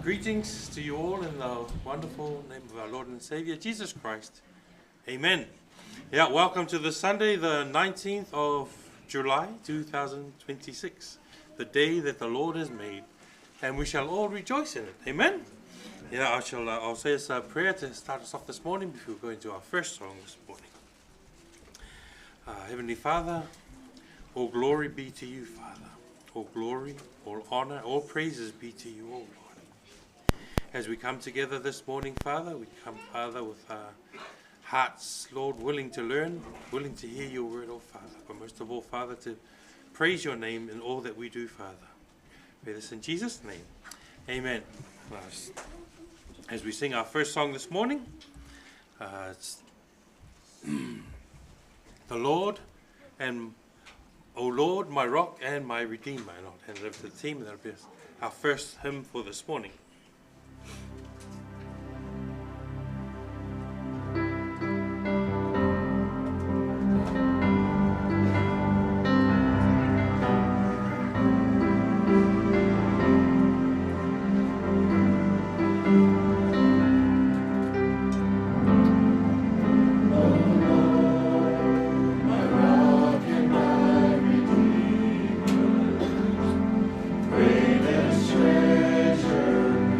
Greetings to you all in the wonderful name of our Lord and Savior Jesus Christ. Amen. Yeah, welcome to the Sunday, the 19th of July 2026, the day that the Lord has made, and we shall all rejoice in it. Amen. Yeah, I'll say us a prayer to start us off this morning before we go into our first song this morning. Heavenly Father, all glory be to you, Father. All glory, all honor, all praises be to you, O Lord. As we come together this morning, Father, we come, Father, with our hearts, Lord, willing to learn, willing to hear your word, O Father. But most of all, Father, to praise your name in all that we do, Father. Pray this in Jesus' name. Amen. As we sing our first song this morning, it's The Lord and O Lord, my rock and my redeemer. And I'll hand it over to the team, and that'll be our first hymn for this morning. Greatest treasure.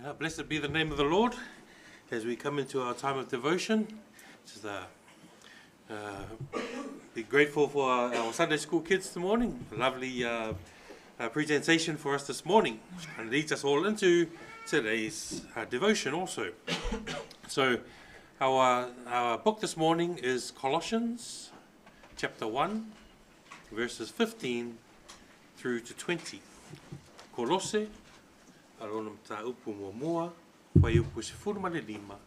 Yeah, blessed be the name of the Lord as we come into our time of devotion. Just be grateful for our Sunday school kids this morning. A lovely presentation for us this morning, which kind of leads us all into today's devotion also. So our book this morning is Colossians chapter 1, verses 15 through to 20. Kolose, a lona mataupu muamua, fuaiupu 15,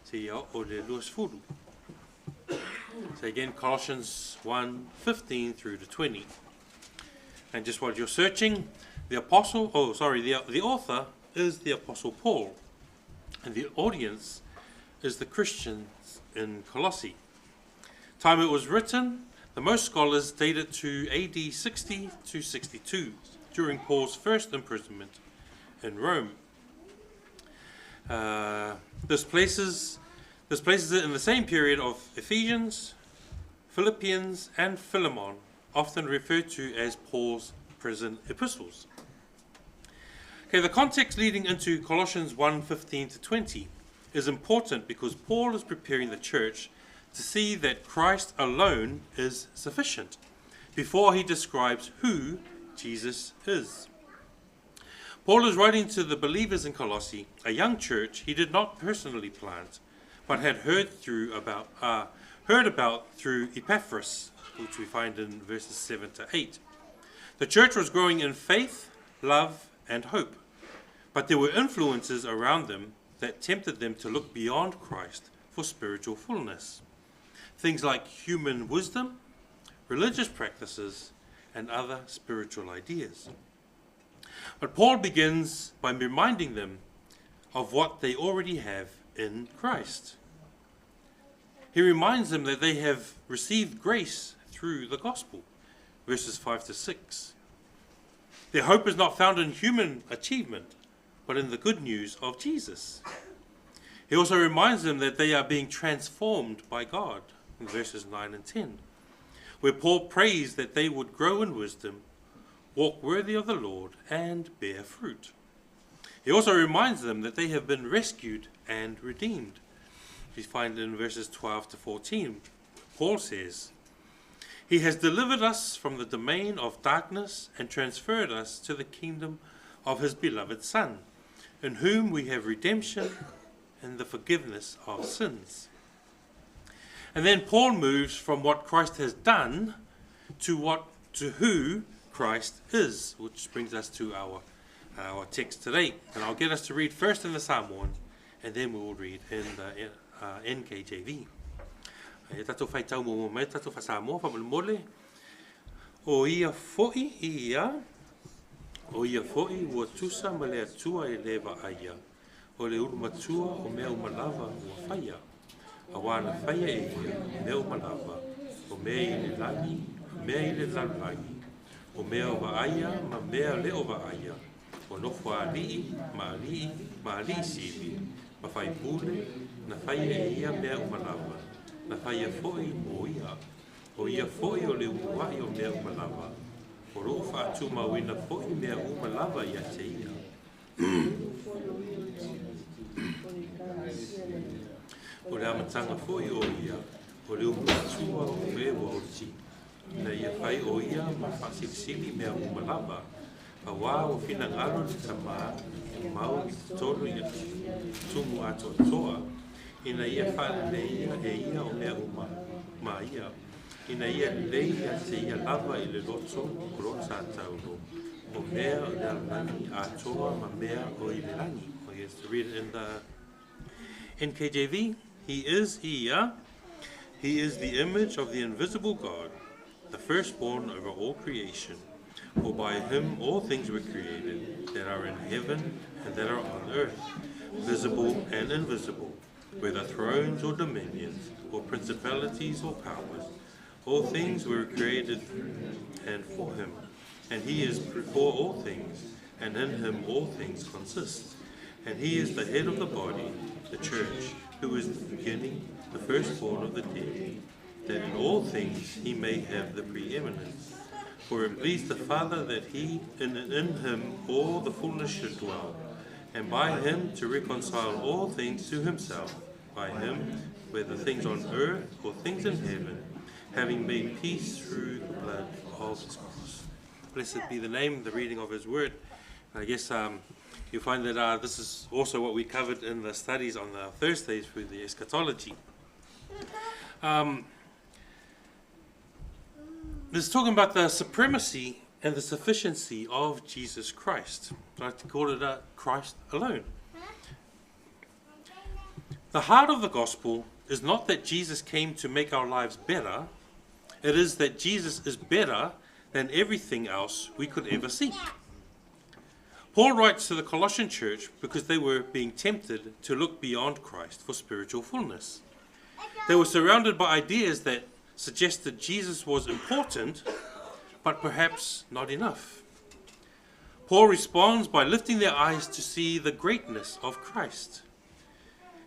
seia oo i le 20. So again, Colossians 1:15 through to 20. And just while you're searching, the author is the Apostle Paul, and the audience is the Christians in Colossae. Time it was written, the most scholars date it to AD 60 to 62, during Paul's first imprisonment in Rome. This places it in the same period of Ephesians, Philippians, and Philemon, often referred to as Paul's prison epistles. Okay, the context leading into Colossians 1:15 to 20 is important because Paul is preparing the church to see that Christ alone is sufficient before he describes who Jesus is. Paul is writing to the believers in Colossae, a young church he did not personally plant, but had heard about through Epaphras, which we find in verses 7 to 8. The church was growing in faith, love, and hope, but there were influences around them that tempted them to look beyond Christ for spiritual fullness. Things like human wisdom, religious practices, and other spiritual ideas. But Paul begins by reminding them of what they already have in Christ. He reminds them that they have received grace through the gospel, verses 5 to 6. Their hope is not found in human achievement, but in the good news of Jesus. He also reminds them that they are being transformed by God, in verses 9 and 10, where Paul prays that they would grow in wisdom, walk worthy of the Lord, and bear fruit. He also reminds them that they have been rescued and redeemed. We find in verses 12 to 14, Paul says, "He has delivered us from the domain of darkness and transferred us to the kingdom of his beloved Son, in whom we have redemption and the forgiveness of sins." And then Paul moves from what Christ has done to who Christ is, which brings us to our text today. And I'll get us to read first in the Samoan, and then we will read in the NKJV. E tatou faitau mo mai tatou whasamoa whamalemole. O ia foi ia, o ia foi ua tusa ma le atua e le vaaia. O le ulu matua o mea umalava ua whaia. A wana whaia e ia, mea umalava. O mea i le langi, mea i le lalulagi. O mea o vaaia ma mea le o vaaia. O nofo alii, ma alii, ma alii sili. Ma whaipule, na whaia e ia mea umalava. Na whaia foi mo ia. O ia foi o le umuai o mea umalava. O roo whaatu mawina foi mea umalava ia te ia. O le amatanga foi o ia, o le umuatua o mea ua oti. Na ia whai o ia ma whasilisili mea umalava. A wā o whinangaro le tamā, e mau i te tolu ia tumu atoatoa. Ina ia whalele ia e ia o mea uma ma ia. Ina ia lei ia te ia lava i le loto o lota taulo. O mea o le alangi atoa ma mea o i le langi. Yes, to read it in the NKJV. He is Ia. He is the image of the invisible God, the firstborn over all creation. For by him all things were created, that are in heaven and that are on earth, visible and invisible, whether thrones or dominions, or principalities or powers. All things were created through and for him, and he is before all things, and in him all things consist. And he is the head of the body, the church, who is the beginning, the firstborn of the dead, that in all things he may have the preeminence. For it pleased the Father that he in him all the fullness should dwell, and by him to reconcile all things to himself, by him, whether things on earth or things in heaven, having made peace through the blood of his cross. Blessed be the name, the reading of his word. I guess you'll find that this is also what we covered in the studies on the Thursdays through the eschatology. This is talking about the supremacy and the sufficiency of Jesus Christ. I like to call it Christ alone. The heart of the gospel is not that Jesus came to make our lives better. It is that Jesus is better than everything else we could ever seek. Paul writes to the Colossian church because they were being tempted to look beyond Christ for spiritual fullness. They were surrounded by ideas that suggested Jesus was important, but perhaps not enough. Paul responds by lifting their eyes to see the greatness of Christ.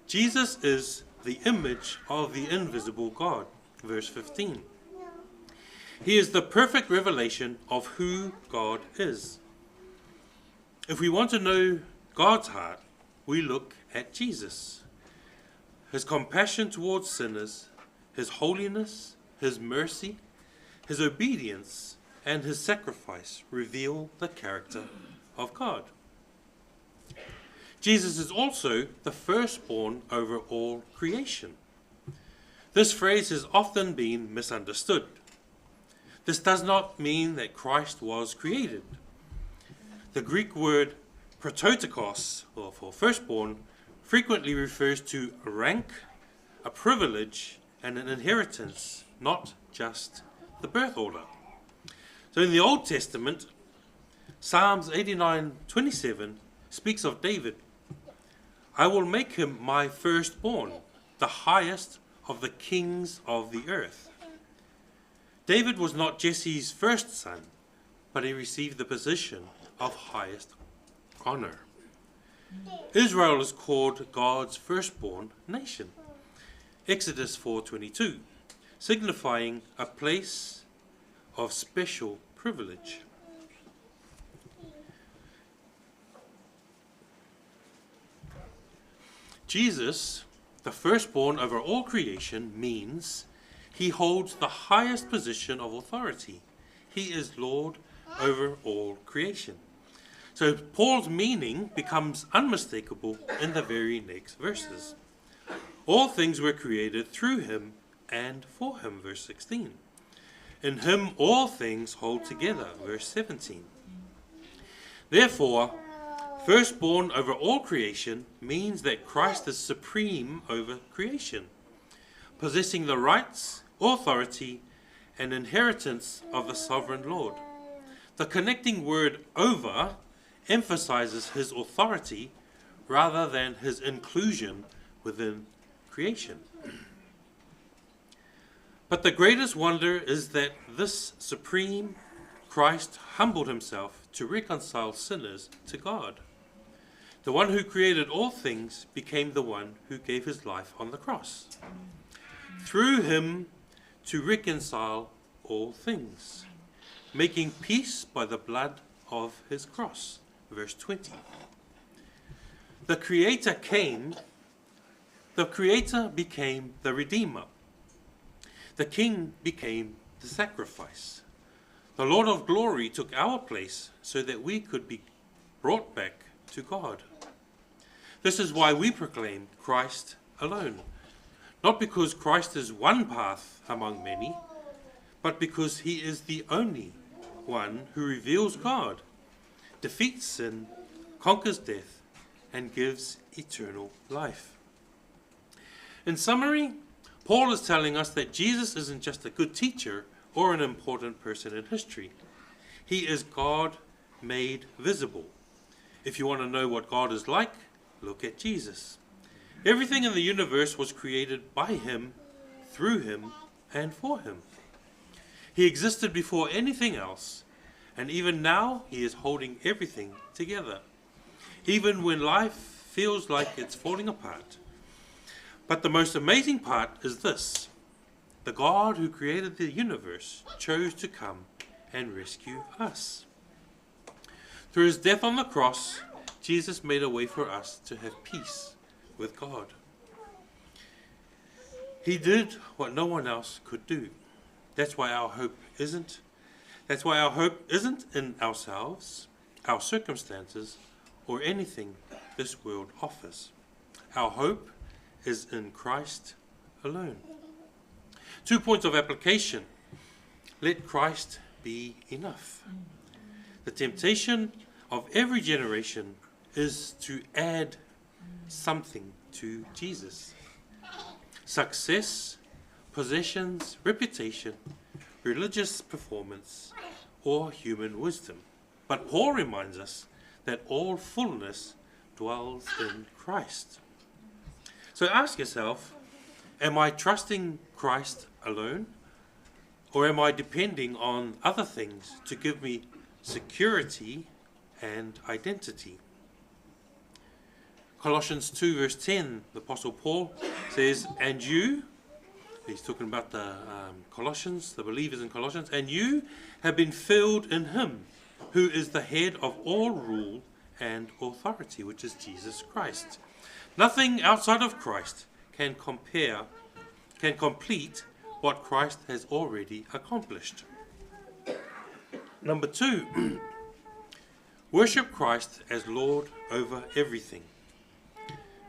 Jesus is the image of the invisible God, verse 15. He is the perfect revelation of who God is. If we want to know God's heart, we look at Jesus. His compassion towards sinners, his holiness, his mercy, his obedience, and his sacrifice reveal the character of God. Jesus is also the firstborn over all creation. This phrase has often been misunderstood. This does not mean that Christ was created. The Greek word prototokos, or for firstborn, frequently refers to a rank, a privilege, and an inheritance, not just the birth order. So in the Old Testament, Psalms 89:27 speaks of David. I will make him my firstborn, the highest of the kings of the earth. David was not Jesse's first son, but he received the position of highest honor. Israel is called God's firstborn nation. Exodus 4:22, signifying a place of special privilege. Jesus, the firstborn over all creation, means he holds the highest position of authority. He is Lord over all creation. So Paul's meaning becomes unmistakable in the very next verses. All things were created through him and for him, verse 16. In him all things hold together, verse 17. Therefore, firstborn over all creation means that Christ is supreme over creation, possessing the rights, authority, and inheritance of the sovereign Lord. The connecting word over emphasizes his authority rather than his inclusion within creation. But the greatest wonder is that this supreme Christ humbled himself to reconcile sinners to God. The one who created all things became the one who gave his life on the cross. Through him to reconcile all things, making peace by the blood of his cross. Verse 20. The Creator came, the Creator became the Redeemer. The King became the sacrifice. The Lord of glory took our place so that we could be brought back to God. This is why we proclaim Christ alone. Not because Christ is one path among many, but because he is the only one who reveals God, defeats sin, conquers death, and gives eternal life. In summary, Paul is telling us that Jesus isn't just a good teacher or an important person in history. He is God made visible. If you want to know what God is like, look at Jesus. Everything in the universe was created by him, through him, and for him. He existed before anything else, and even now he is holding everything together, even when life feels like it's falling apart. But the most amazing part is this: the God who created the universe chose to come and rescue us. Through his death on the cross, Jesus made a way for us to have peace with God. He did what no one else could do. That's why our hope isn't. That's why our hope isn't in ourselves, our circumstances, or anything this world offers. Our hope is in Christ alone. 2 points of application. Let Christ be enough. The temptation of every generation is to add something to Jesus. Success, possessions, reputation, religious performance, or human wisdom. But Paul reminds us that all fullness dwells in Christ. So ask yourself, am I trusting Christ alone? Or am I depending on other things to give me security and identity? Colossians 2 verse 10, the Apostle Paul says, and you, he's talking about the Colossians, the believers in Colossians, and you have been filled in him who is the head of all rule and authority, which is Jesus Christ. Nothing outside of Christ can complete what Christ has already accomplished. Number 2, worship Christ as Lord over everything.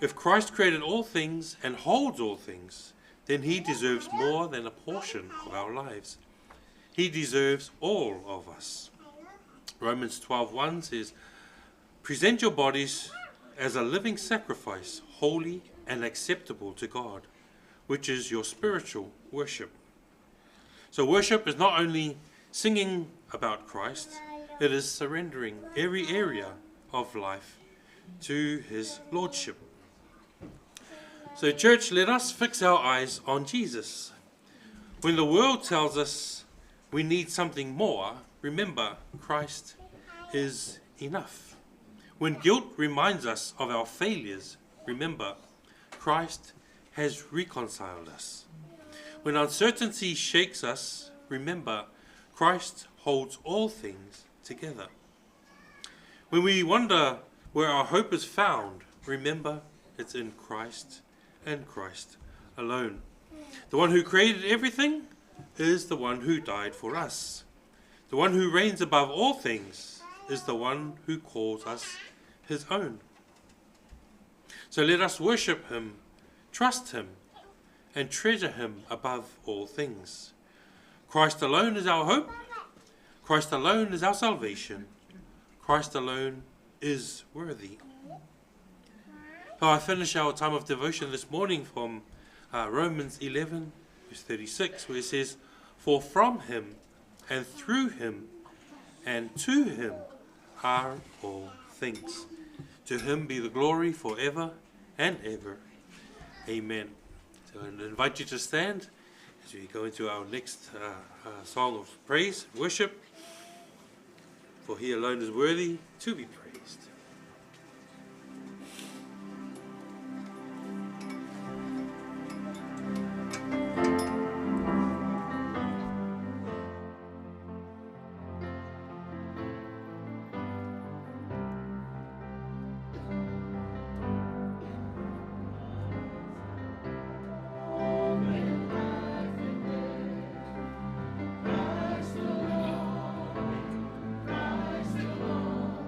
If Christ created all things and holds all things, then he deserves more than a portion of our lives. He deserves all of us. Romans 12:1 says, present your bodies as a living sacrifice, holy and acceptable to God, which is your spiritual worship. So worship is not only singing about Christ, it is surrendering every area of life to his lordship. So church, let us fix our eyes on Jesus. When the world tells us we need something more, remember Christ is enough. When guilt reminds us of our failures, remember Christ has reconciled us. When uncertainty shakes us, remember Christ holds all things together. When we wonder where our hope is found, remember it's in Christ and Christ alone. The one who created everything is the one who died for us. The one who reigns above all things is the one who calls us his own. So let us worship him, trust him, and treasure him above all things. Christ alone is our hope. Christ alone is our salvation. Christ alone is worthy. So I finish our time of devotion this morning from Romans 11, verse 36, where it says, for from him and through him and to him are all things. To him be the glory forever and ever. Amen. So I invite you to stand as we go into our next song of praise, worship, for he alone is worthy to be praised. Christ alone.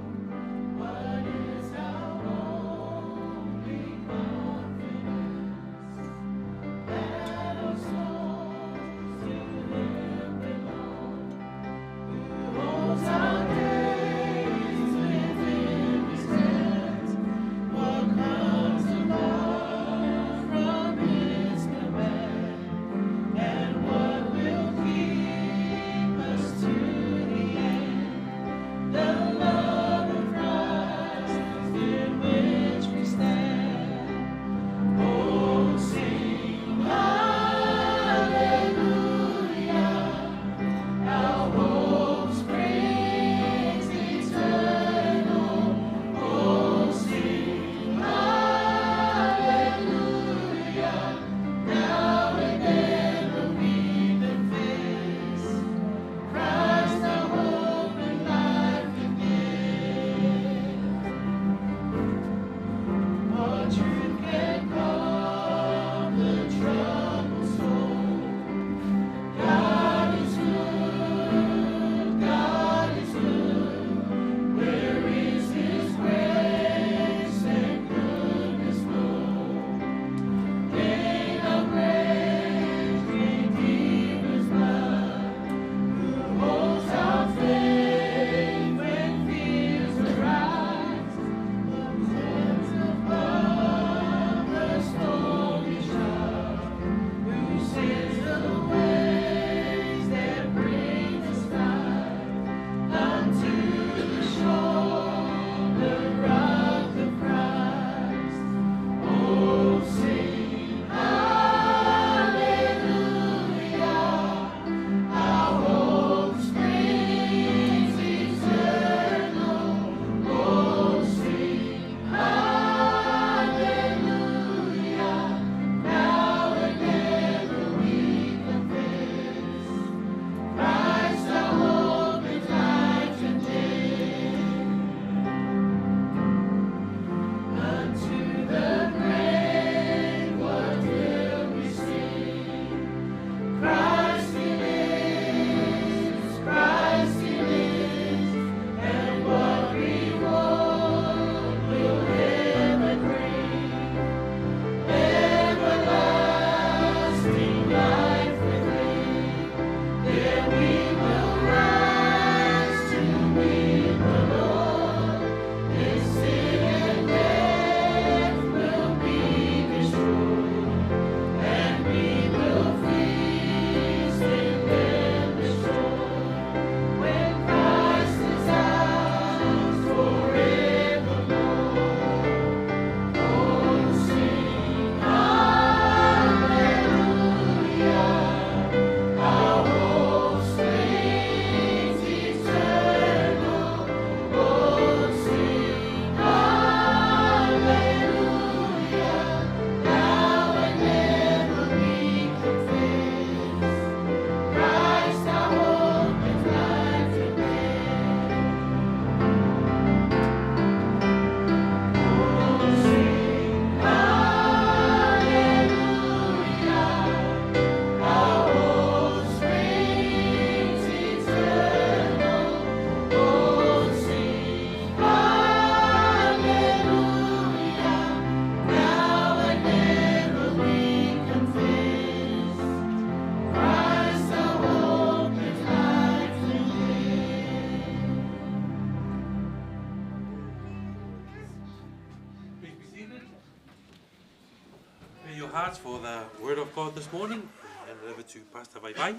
hearts for the Word of God this morning. And over to Pastor Vaivai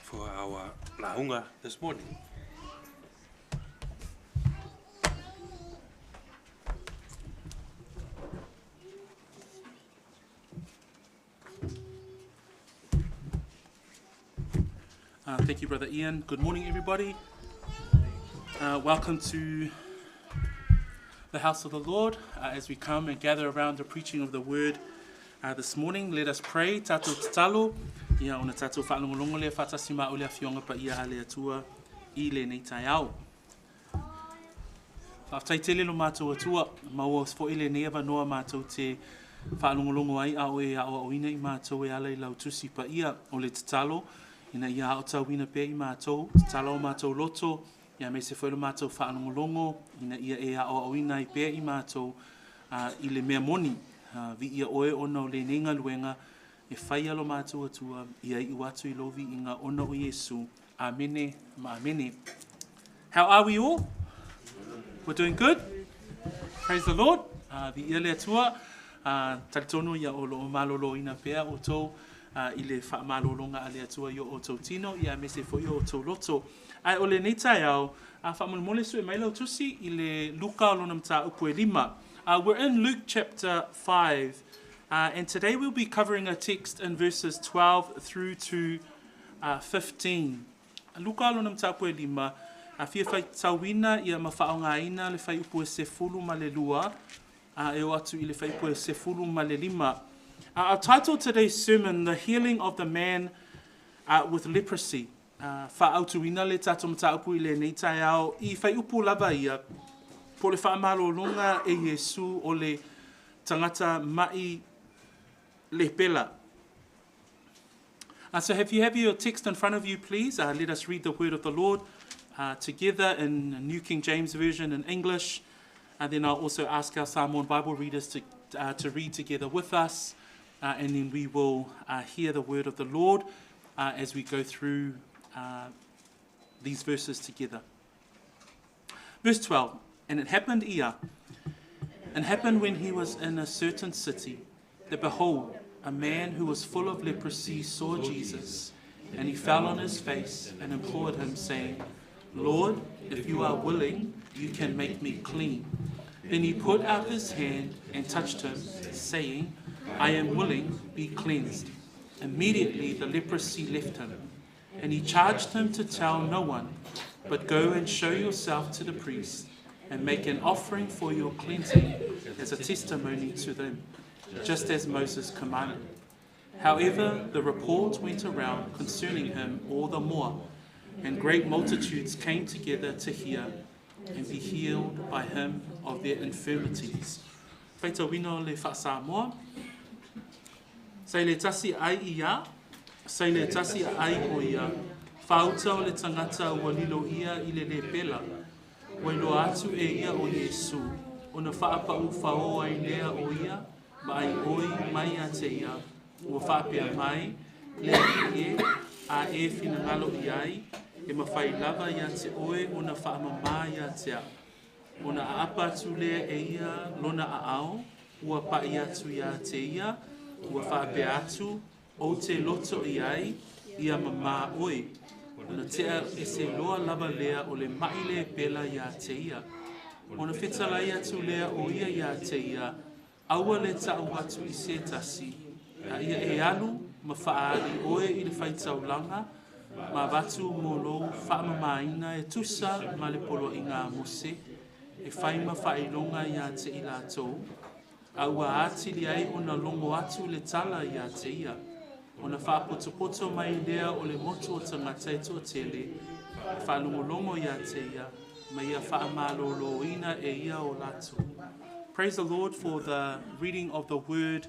for our launga this morning. Uh, thank you, Brother Ian. Good morning, everybody. Uh, welcome to the house of the Lord uh, as we come and gather around the preaching of the word uh, this morning. Let us pray. Tato tatalo, ia ona tatou whaalongolongo lea whaatasi ma o le afioga paia a le Atua i lenei taeao. Faafetai tele lo matou Atua, maua foʻi lenei avanoa matou te faalogologo ai a o e aoaoina i matou e ala i lau Tusi Paia o le tatalo ina ia aotauina pea i matou, tatala o matou loto, ia aemaise foi lo matou faalogologo ina ia e aoaoina ai pea i matou i le mea moni. Viia oe ona o lenei galuega e faia lo matou Atua ia iu atu i lou viiga ona o Iesu. Amene ma amene. How are we all? We're doing good? Praise the Lord. Viia le Atua. Talitonu ia o lo o maloloina pea outou i le faamalologa a le Atua i o outou tino, ia aemaise foi o outou loto. Ae o lenei taeao, faamolemole sue mai lau tusi i le Luka o lona mataupu e lima. We're in Luke chapter 5, and today we'll be covering a text in verses 12 through to 15. Luka lona mataupu e lima, a fia faitauina ia ma faaaogaina le fuaiupu e 12 e oo atu i le fuaiupu e 15. Our title today's sermon, The Healing of the Man with Leprosy. Faaautuina le tatou mataupu i lenei taeao i fuaiupu lava ia, po o le faamalologa e Iesu o le tagata maʻi lepela. Uh, so if you have your text in front of you, please, uh, let us read the word of the Lord uh, together in New King James Version in English. And then I'll also ask our Samoan Bible readers to, uh, to read together with us. Uh, and then we will uh, hear the word of the Lord uh, as we go through uh, these verses together. Verse 12 And it happened ia, and happened when he was in a certain city, that behold, a man who was full of leprosy saw Jesus, and he fell on his face and implored him, saying, Lord, if you are willing, you can make me clean. Then he put out his hand and touched him, saying, I am willing, be cleansed. Immediately the leprosy left him. And he charged him to tell no one, but go and show yourself to the priest and make an offering for your cleansing as a testimony to them, just as Moses commanded. However, the report went around concerning him all the more, and great multitudes came together to hear and be healed by him of their infirmities. Faitauina o le Faa-Samoa, Sai le tasi ai ia, sai le tasi ai o ia, faauta o le tagata ua lilo ia i le lepela, ua iloa atu e ia o Iesu, ona faapaʻu faoa ai lea o ia ma ai oi mai ia te ia, ua faapea mai, Le Alii e, a e finagalo i ai, e mafai lava ia te oe ona faamamā ia te au. Ona aapa atu lea e ia lona aao, ua paʻi atu iā te ia, ua faapea atu, Ou te loto i ai, ia mamā oe. Ona tea ese loa lava lea o le maʻi lepela iā te ia. Ona fetalai atu lea o ia iā te ia, Aua le taʻu atu i se tasi, a ia e alu ma faaali oe i le faitaulaga ma avatu mo lou faamamāina e tusa ma le poloaiga a Mose, e fai ma faailoga iā te i latou, a ua atili ai ona logo atu le tala iā te ia, ona faapotopoto mai lea o le motu o tagata e toatele, e faalogologo iā te ia, ma ia faamalōlōina e ia o latou. Praise the Lord for the reading of the word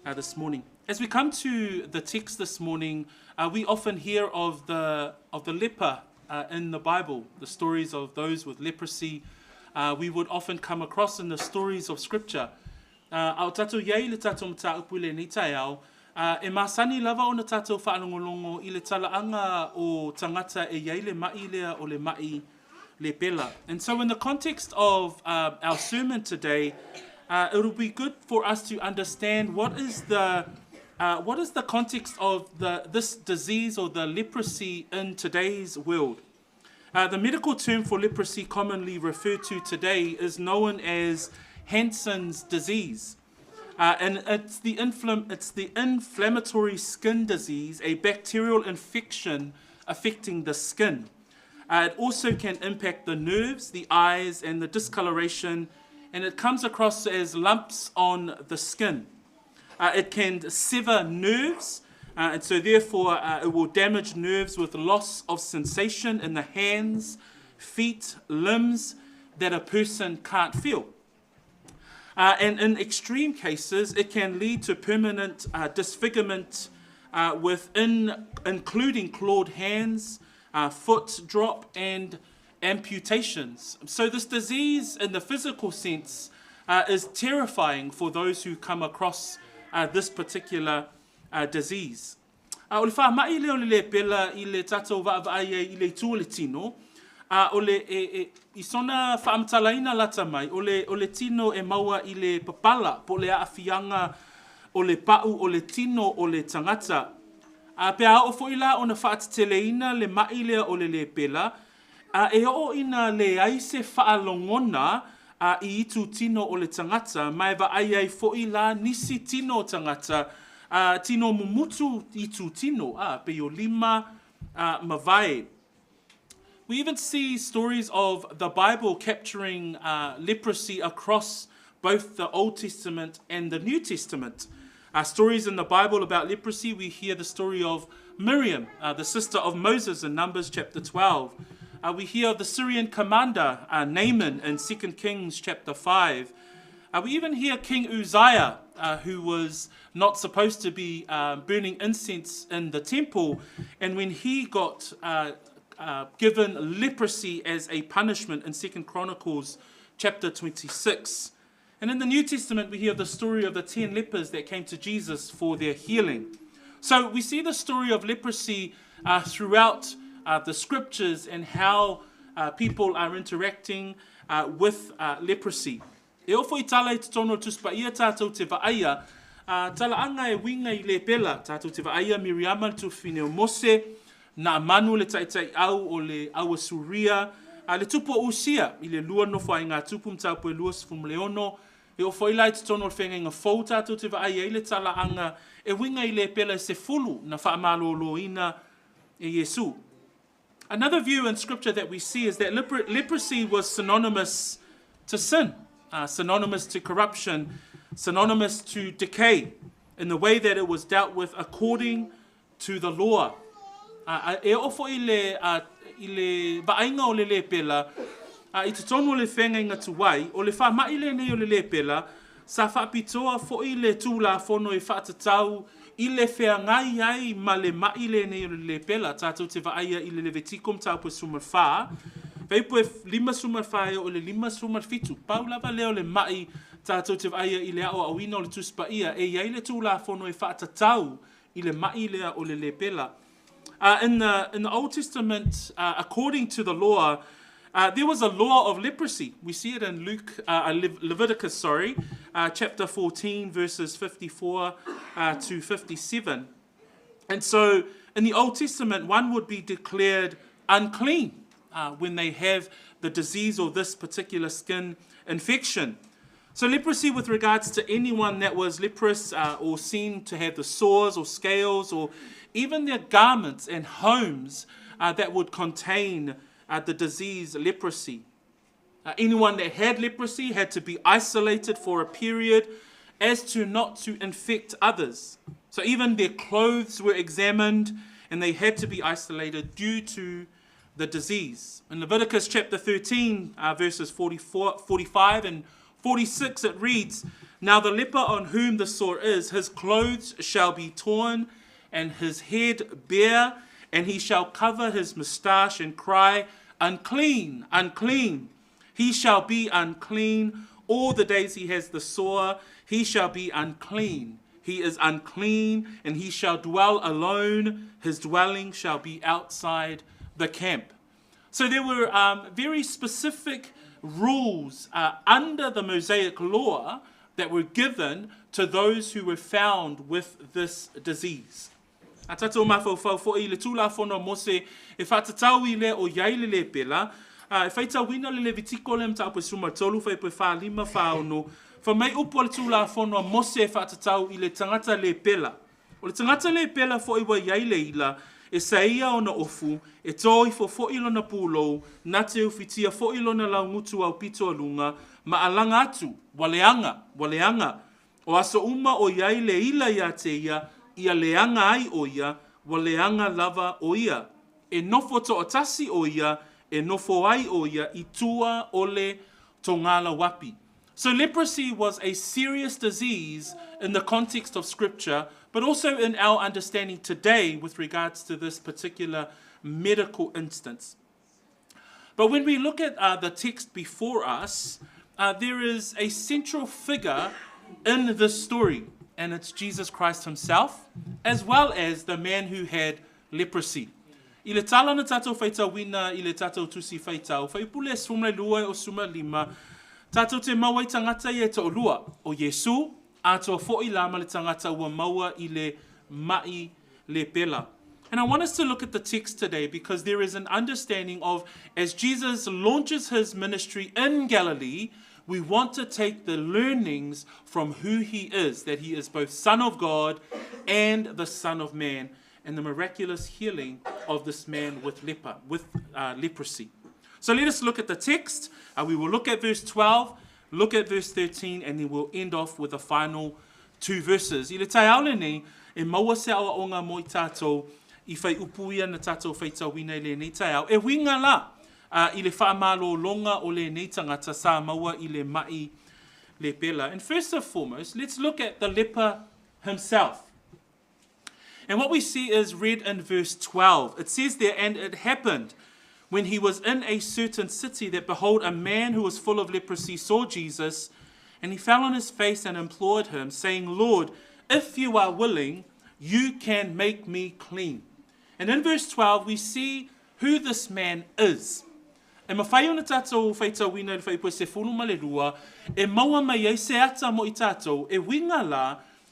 uh, this morning. As we come to the text this morning, uh, we often hear of the, of the leper uh, in the Bible, the stories of those with leprosy. Uh, we would often come across in the stories of Scripture. Uh, a o tatou iai le tatou mataupu i lenei taeao, uh, e masani lava ona tatou faalogologo i le talaaga o tagata e iai le maʻi lea o le maʻi lepela. And so in the context of uh, our sermon today, it will be good for us to understand what is the what is the context of the, this disease or the leprosy in today's world. The medical term for leprosy commonly referred to today is known as Hansen's disease. And it's the, it's the inflammatory skin disease, a bacterial infection affecting the skin. It also can impact the nerves, the eyes, and the discoloration, and it comes across as lumps on the skin. It can sever nerves, and so therefore it will damage nerves with loss of sensation in the hands, feet, limbs that a person can't feel. And in extreme cases, it can lead to permanent disfigurement within, including clawed hands, foot drop, and amputations. So this disease, in the physical sense, is terrifying for those who come across this particular disease. O le faamaʻi lea o le lepela i le tatou vaavaai ai i le itu o le tino, a o le e, e, i sona faamatalaina lata mai, o le, o le tino e maua i le papala, po o le aafiaga o le pa'u o le tino o le tagata. A pe a oo foi la ona faateteleina le maʻi lea o le lepela, a e oo ina leai se faalogona a i itu tino o le tagata, ma e vaai ai foi la nisi tino o tagata, a tino mumutu itu tino, a pei o lima a ma vae. We even see stories of the Bible capturing leprosy across both the Old Testament and the New Testament. Stories in the Bible about leprosy, we hear the story of Miriam, the sister of Moses in Numbers chapter 12. We hear of the Syrian commander, Naaman, in 2 Kings chapter 5. We even hear King Uzziah, who was not supposed to be burning incense in the temple, and when he got given leprosy as a punishment in 2 Chronicles chapter 26. And in the New Testament, we hear the story of the 10 lepers that came to Jesus for their healing. So we see the story of leprosy throughout the scriptures and how people are interacting with leprosy. E oo foi tala i totonu o le Tusi Paia tatou te vaaia talaaga e uiga i lepela, tatou te vaaia Miriama le tuafafine o Mose, Naamanu le taitaiau o le au Asuria, a le tupu o Usia i le lua nofoaiga tupu mataupu e 26, e oo foi la i totonu o le Feagaiga Fou tatou te vaai ai le talaaga e uiga i lepela e 10 na faamaloloina e Iesu. Another view in scripture that we see is that leprosy was synonymous to sin, synonymous to corruption, synonymous to decay, in the way that it was dealt with according to the law. E oo foi le, i le vaaiga o le lepela, i totonu o le Feagaiga Tuai, o le faamaʻi lenei o le lepela, sa faapitoa foi le Tulafono e faatatau i le feagai ai ma le maʻi lenei o le lepela. Tatou te vaaia i le Levitiko mataupu e 14, fuaiupu e 54 e oo i le 57. Pau lava lea o le maʻi tatou te vaaia i le aoaoina o le Tusi Paia e i ai le Tulafono e faatatau i le maʻi lea o le lepela. In the Old Testament, according to the law, there was a law of leprosy. We see it in Luke, Leviticus, sorry, chapter 14, verses 54 to 57. And so in the Old Testament, one would be declared unclean when they have the disease or this particular skin infection. So, leprosy, with regards to anyone that was leprous or seen to have the sores or scales or even their garments and homes that would contain the disease leprosy. Anyone that had leprosy had to be isolated for a period as to not to infect others. So even their clothes were examined and they had to be isolated due to the disease. In Leviticus chapter 13, verses 44, 45 and 46, it reads, "Now the leper on whom the sore is, his clothes shall be torn and his head bare, and he shall cover his moustache and cry, 'Unclean, unclean.' He shall be unclean all the days he has the sore. He shall be unclean. He is unclean, and he shall dwell alone. His dwelling shall be outside the camp." So there were very specific rules under the Mosaic law that were given to those who were found with this disease. A tātou mafaufau fo'i i le Tulafono a Mose e faatatau i lea o iai le lepela, a e faitauina le Levitiko le mataupu e 13 fuaiupu e 45 46, fai mai upu a le Tulafono a Mose e faatatau i le tagata lepela. O le tagata lepela fo'i ua iai le ila, e saia ona ofu, e tō ifo fo'i lona pulou, na te ufitia fo'i lona laugutu aupito a luga, ma alaga atu, ua leaga, ua leaga. O aso uma o i ai le ila iā te ia, ia leaga ai ʻo ia, ua leaga lava ʻo ia. E nofo toʻatasi ʻo ia, e nofo ai ʻo ia i tua o le togālauapi. So leprosy was a serious disease in the context of scripture, but also in our understanding today with regards to this particular medical instance. But when we look at uh, the text before us, uh, there is a central figure in this story, and it's Jesus Christ himself, as well as the man who had leprosy. I le tala na tātou whaitauina i le tātou tusi whaitau, whaipule sumle lua o suma lima, tātou te maua i tangata i e to'olua, o Iesu, atoa fo'i la ma le tangata ua maua i le ma'i lepela. And I want us to look at the text today because there is an understanding of as Jesus launches his ministry in Galilee, we want to take the learnings from who he is, that he is both Son of God and the Son of Man, and the miraculous healing of this man with leper, with uh, leprosy. So let us look at the text. Uh, we will look at verse 12, look at verse 13, and then we'll end off with the final two verses. I le taeao lenei, e maua se aoaoga mo i tātou i whai upu ia na tātou whaitauina i lenei taeao. E winga la uh, i le whaamalōlōga o lenei tangata sa maua i le ma'i lepela. And first and foremost, let's look at the leper himself. And what we see is read in verse 12. It says there, And it happened when he was in a certain city that behold, a man who was full of leprosy saw Jesus, and he fell on his face and implored him, saying, Lord, if you are willing, you can make me clean. And in verse 12, we see who this man is. E mawhai ona tātou whaitauina i le whaipua se fulu ma le lua, e maua mai ai se ata mo i tātou, e winga la,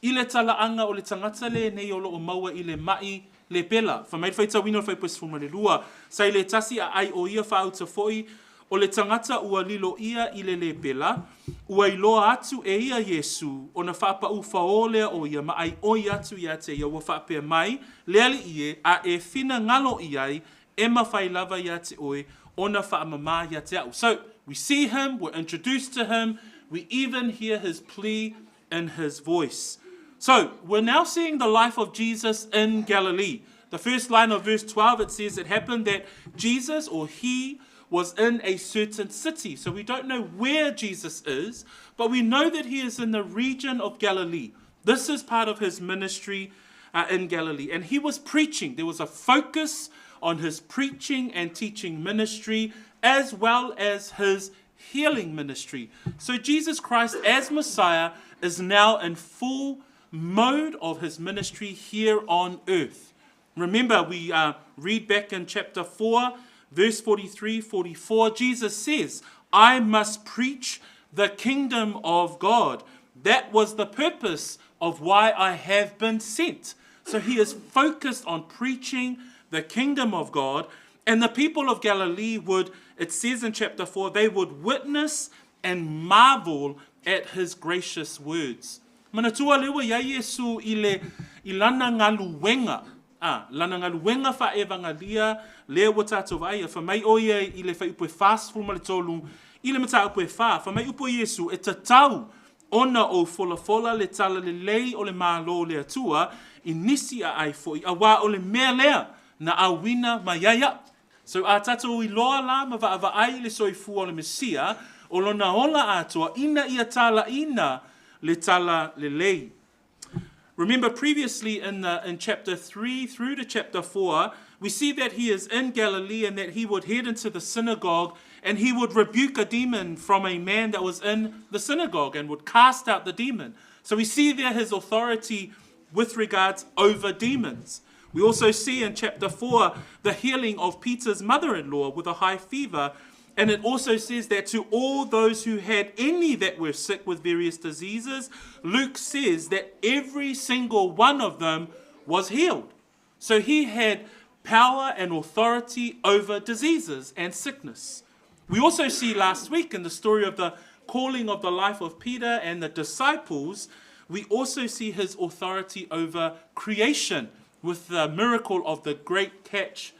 i le talaaga o le tagata lenei o loo maua i le maʻi lepela. Fai mai le faitauina o le fuaiupu e 12, Sa i le tasi aai o ia faauta foi o le tagata ua lilo ia i le lepela, ua iloa atu e ia Iesu, ona faapaʻu faō lea o ia ma ʻaiʻoi atu iā te ia ua faapea mai, Le Alii e, a e finagalo i ai, e mawhai lava iā te oe, ona faamamā iā te a'u. So, we see him, we're introduced to him, we even hear his plea in his voice. So, we're now seeing the life of Jesus in Galilee. The first line of verse 12, it says, It happened that Jesus, or he, was in a certain city. So we don't know where Jesus is, but we know that he is in the region of Galilee. This is part of his ministry uh, in Galilee. And he was preaching. There was a focus on his preaching and teaching ministry, as well as his healing ministry. So Jesus Christ, as Messiah, is now in full mode of his ministry here on earth. Remember, we uh, read back in chapter 4, verse 43 44, Jesus says, I must preach the kingdom of God. That was the purpose of why I have been sent. So he is focused on preaching the kingdom of God. And the people of Galilee would, it says in chapter 4, they would witness and marvel at his gracious words. Manatua lewa ia Iesu i le i lana galuega, a, lana galuega faaevangalia lea ua tatou vaaia, fai mai ʻo ia i le fuaiupu e 43 i le mataupu e 4, fai mai upu a Iesu, e tatau ona ou folafola le talalelei o le Malo o le Atua i nisi aai foʻi, auā o le mea lea na auina mai ai aʻu. So a tatou iloa la ma vaavaai i le soifua o le Mesia, o lona ola atoa, ina ia talaʻina le talalelei. Remember previously in, the, in chapter 3 through to chapter 4, we see that he is in Galilee and that he would head into the synagogue and he would rebuke a demon from a man that was in the synagogue and would cast out the demon. So we see there his authority with regards over demons. We also see in chapter 4 the healing of Peter's mother in law with a high fever. And it also says that to all those who had any that were sick with various diseases, Luke says that every single one of them was healed. So he had power and authority over diseases and sickness. We also see last week in the story of the calling of the life of Peter and the disciples, we also see his authority over creation with the miracle of the great catch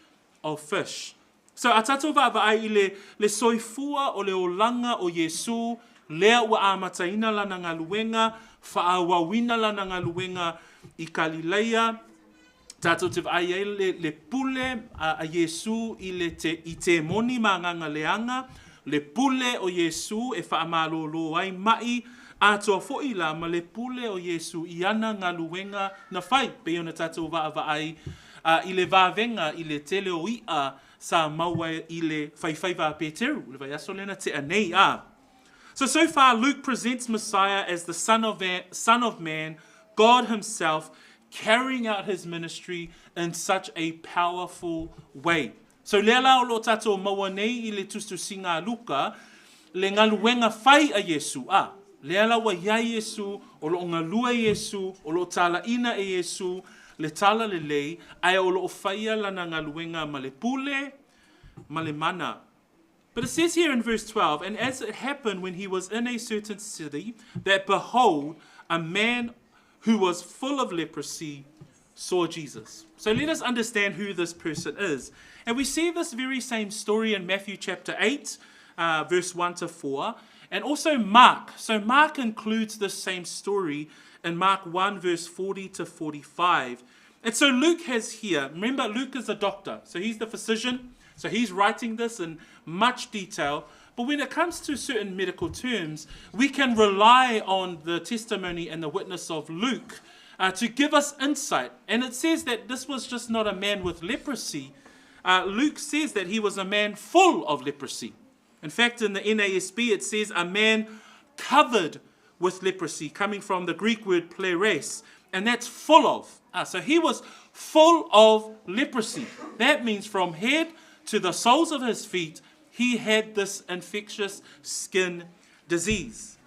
of fish. So a tātou vaavaai i le, le soifua o le olaga o Iesū, lea ua amataina lana galuega, faaauauina lana galuega i Kalileia, tātou te vaai ai le, le pule a, a Iesū i le te, i temoni ma agaga leaga, le pule o Iesū e faamalōlō ai maʻi, atoa foʻi la ma le pule o Iesū i ana galuega na fai, pei ona tātou vaavaai a, i le vavega i le tele o iʻa sa maua i le faifaiva a Peteru, le vaiaso lea na tea nei a. So, so far, Luke presents Messiah as the Son of, Son of Man, God himself, carrying out his ministry in such a powerful way. So lea la o lo o tātou maua nei i le tusitusiga a Luka, le galuega fai a Iesu, a, lea la ua iai Iesu, o lo o galue Iesu, o lo o talaʻina e Iesu le tala lelei, ae o lo o faia lana galuega ma le pule ma le mana. But it says here in verse 12, And as it happened when he was in a certain city, that behold, a man who was full of leprosy saw Jesus. So let us understand who this person is. And we see this very same story in Matthew chapter 8, verse 1 to 4, and also Mark. So Mark includes this same story in Mark 1, verse 40 to 45. And so Luke has here, remember, Luke is a doctor, so he's the physician, so he's writing this in much detail. But when it comes to certain medical terms, we can rely on the testimony and the witness of Luke to give us insight. And it says that this was just not a man with leprosy. Luke says that he was a man full of leprosy. In fact, in the NASB, it says a man covered with leprosy, coming from the Greek word pleres, and that's full of. So he was full of leprosy. That means from head to the soles of his feet, he had this infectious skin disease.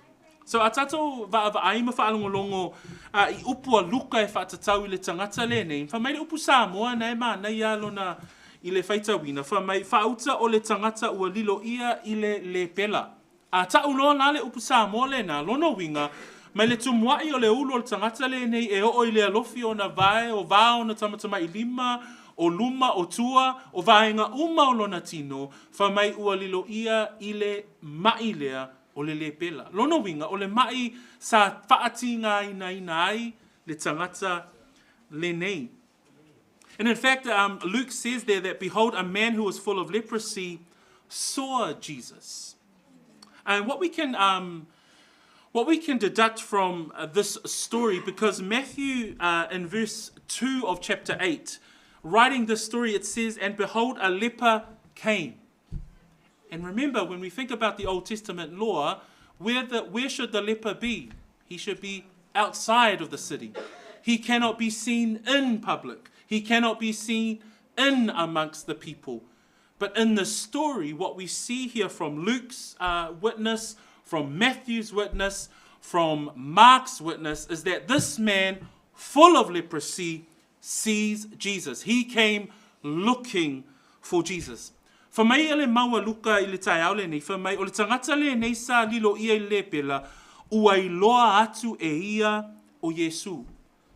So a tātou vaavaai ma faalogologo a, i upu a Luka e faatatau i le tagata lenei, fai mai le upu Samoa na e manaia lona i le faitauina, fai mai, faauta o le tagata ua lilo ia i le lepela. A ta'u loa la le upu Samoa lena, lona uiga, mai le tumua'i o le ulu o le tagata lenei e oo i le alofi ona vae, o vā ona tamatamailima, o luma, o tua, o vaega uma o lona tino, fai mai ua lilo ia i le maʻi lea o le lepela. Lona uiga, o le maʻi sa faatigāinaina ai le tagata lenei. And in fact, Luke says there that, behold, a man who was full of leprosy saw Jesus. And what we can deduct from this story, because Matthew in verse 2 of chapter 8, writing this story, it says, And behold, a leper came. And remember, when we think about the Old Testament law, where should the leper be? He should be outside of the city. He cannot be seen in public. He cannot be seen in amongst the people. But in the story, what we see here from Luke's witness, from Matthew's witness, from Mark's witness, is that this man, full of leprosy, sees Jesus. He came looking for Jesus. Fai mai le mau a Luka i le taeao lenei, fai mai, o le tagata lenei sa lilo ia i le lepela, ua iloa atu e ia o Iesu.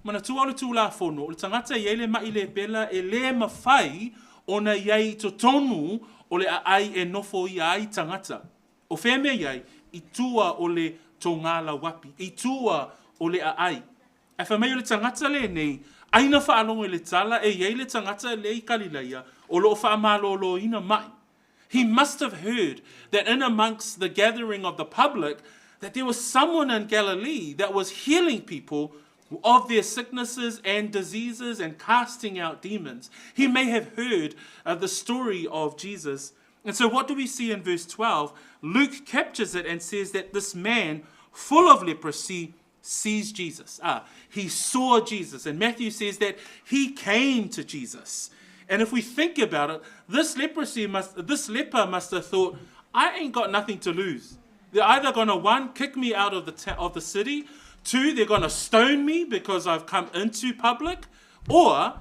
Manatua o le Tulafono, o le tagata e i ai le maʻi lepela e lē mafai ona i ai i totonu o le aai e nofoia ai tagata. O fea mea i ai? I tua o le togālauapi, i tua o le aai. Ae fai mai o le tagata lenei, ai na faalogo i le tala e i ai le tagata lea i Kalilaia o lo o faamalōlōina maʻi. He must have heard that in amongst the gathering of the public that there was someone in Galilee that was healing people of their sicknesses and diseases and casting out demons. He may have heard the story of Jesus. And so what do we see in verse 12? Luke captures it and says that this man, full of leprosy, sees Jesus. He saw Jesus. And Matthew says that he came to Jesus. And if we think about it, this leprosy must, this leper must have thought, I ain't got nothing to lose. They're either going to, one, kick me out of the, of the city, two, they're going to stone me because I've come into public, or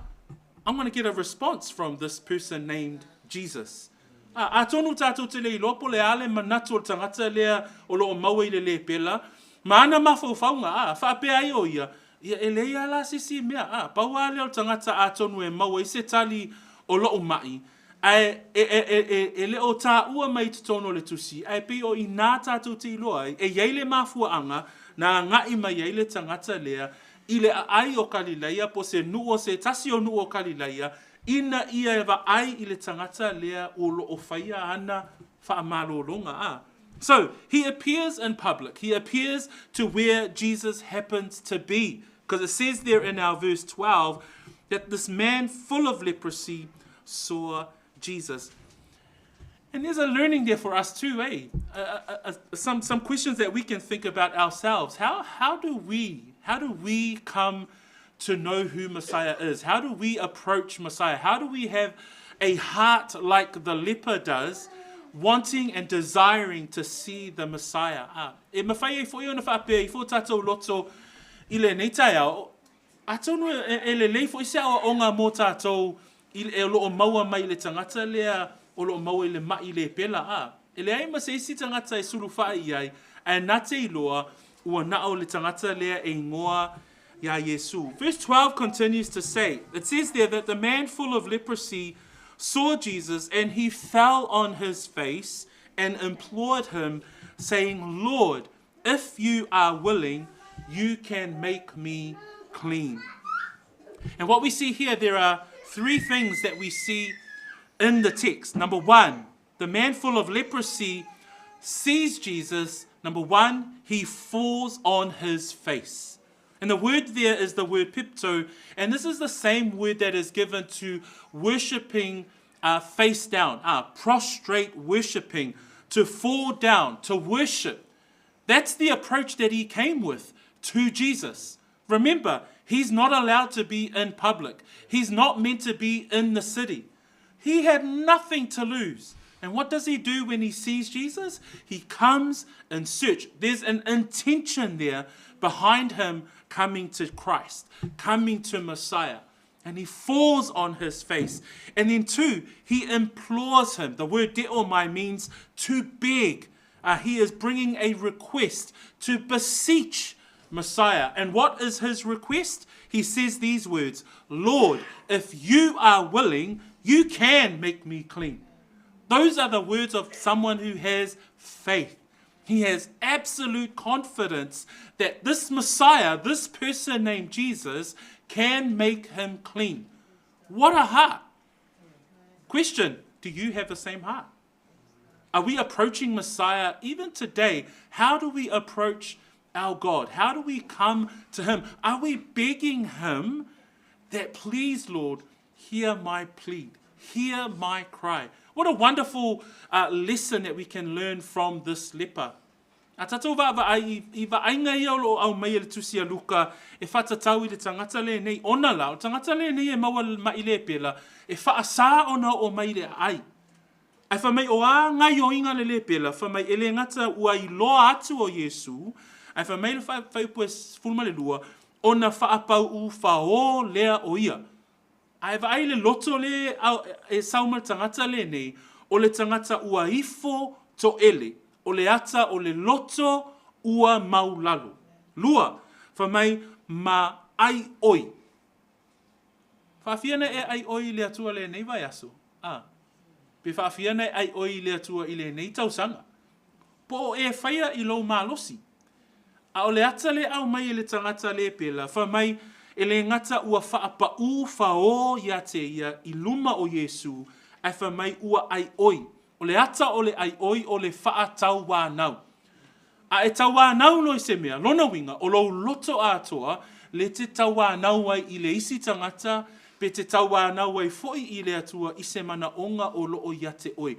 I'm going to get a response from this person named Jesus. Atonu tātou te le iloa po le ale manatu o le tagata lea o loo maua i le lepela, ma ana mafaufauga, a, faapea ai o ia, ia e leai lava la se isi mea, a, pau lava lea o le tagata atonu e maua ai se tali o lou mai, ae e, e, e, e, e le o taua mai i totonu o le tusi, ae pei o i inā tātou te iloa ai, e i ai le mafuaaga na agai mai ai le tagata lea i le aai o Kalilaia po o se nuu o se tasi o nuu o Kalilaia, ina ia e vaai i le tagata lea o lo o faia ana faamalologa. A. So, he appears in public. He appears to where Jesus happens to be. Because it says there in our verse 12 that this man full of leprosy saw Jesus. And there's a learning there for us too, eh? Some questions that we can think about ourselves. How do we come to know who Messiah is? How do we approach Messiah? How do we have a heart like the leper does, wanting and desiring to see the Messiah? Ah, e mawhai e fo i ona whaapea i fo tātou loto i lenei taeao, atonu e, e lelei fo'i se aoaoga mō tātou i e o loo maua mai i le tagata lea o loo maua i le ma'i lepela a. E leai ma se isi tagata e sulufa'i i ai, ae na te iloa ua na'o le tagata lea e igoa iā Iesu. Verse 12 continues to say, it says there that the man full of leprosy saw Jesus and he fell on his face and implored him, saying, Lord, if you are willing, you can make me clean. And what we see here, there are three things that we see in the text. Number one, the man full of leprosy sees Jesus. Number one, he falls on his face. And the word there is the word pipto, and this is the same word that is given to worshipping face down, prostrate worshipping, to fall down, to worship. That's the approach that he came with to Jesus. Remember, he's not allowed to be in public. He's not meant to be in the city. He had nothing to lose. And what does he do when he sees Jesus? He comes in search. There's an intention there behind him coming to Christ, coming to Messiah. And he falls on his face. And then, two, he implores him. The word deomai means to beg. He is bringing a request to beseech Messiah. And what is his request? He says these words: Lord, if you are willing, you can make me clean. Those are the words of someone who has faith. He has absolute confidence that this Messiah, this person named Jesus, can make him clean. What a heart! Question: Do you have the same heart? Are we approaching Messiah even today? How do we approach our God? How do we come to Him? Are we begging Him that, please, Lord, hear my plea, hear my cry? What a wonderful lesson that we can learn from this leper. A tātou vaavaai i, i vaaiga ia o loo aumai e le tusi a Luka e whaatatau i le tagata lenei, ona la, o le tagata lenei e maua ma'i lepela, e faasā ona oo mai i le aai. Ae fai mai o a gaioiga le lepela, fai mai e le gata ua iloa atu o Iesu, ae fai mai le fuaiupu e 12, ona faapauʻu faō lea o ia. Ae vaai le loto le e sau ma le tagata lenei, o le tagata ua ifo toele, o le ata o le loto ua maulalo. Lua, fai mai ma ai oi. Faafia na e ai oi i le Atua lenei vaiaso, a. Pe faafia na e ai oi i le Atua i lenei tausaga. Po o e faia i lou malosi. A o le ata le aumai e le tagata lepela, fai mai, e le gata ua faapaʻū faō iā te ia i luma o Iesū, ae fai mai ua ai oi. O le ata o le ai oi o le faatauanau. A e tauanau loa i se mea, lona uiga, o lou loto atoa le te tauanau ai i le isi tagata, pe te tauanau ai foi i le Atua i se manaoga o loo ia te oe.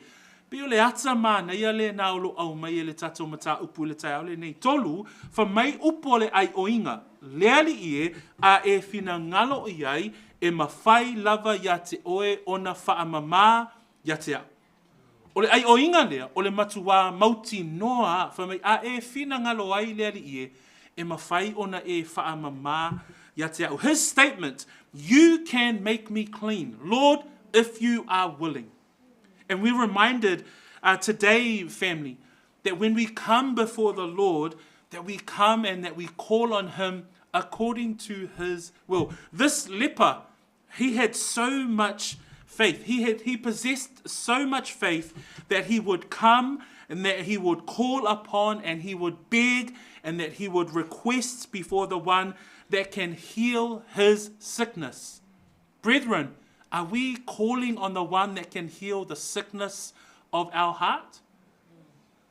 Pei o le ata manaia lena o loo aumai e le tatou mataupu i le taeao lenei. Tolu, fai mai upu o le aioiga, le alii e, a e finagalo i ai, e mafai lava ia te oe ona faamamā ia te au. O le aioiga lea, o le matuā mautinoa fai mai a e finagalo ai le Alii e, e mafai ona e faamamā ia te a'u. His statement, "You can make me clean, Lord, if you are willing." And we're reminded today, family, that when we come before the Lord, that we come and that we call on Him according to His will. This leper, he had so much faith. He possessed so much faith that he would come and that he would call upon and he would beg and that he would request before the one that can heal his sickness. Brethren, are we calling on the one that can heal the sickness of our heart?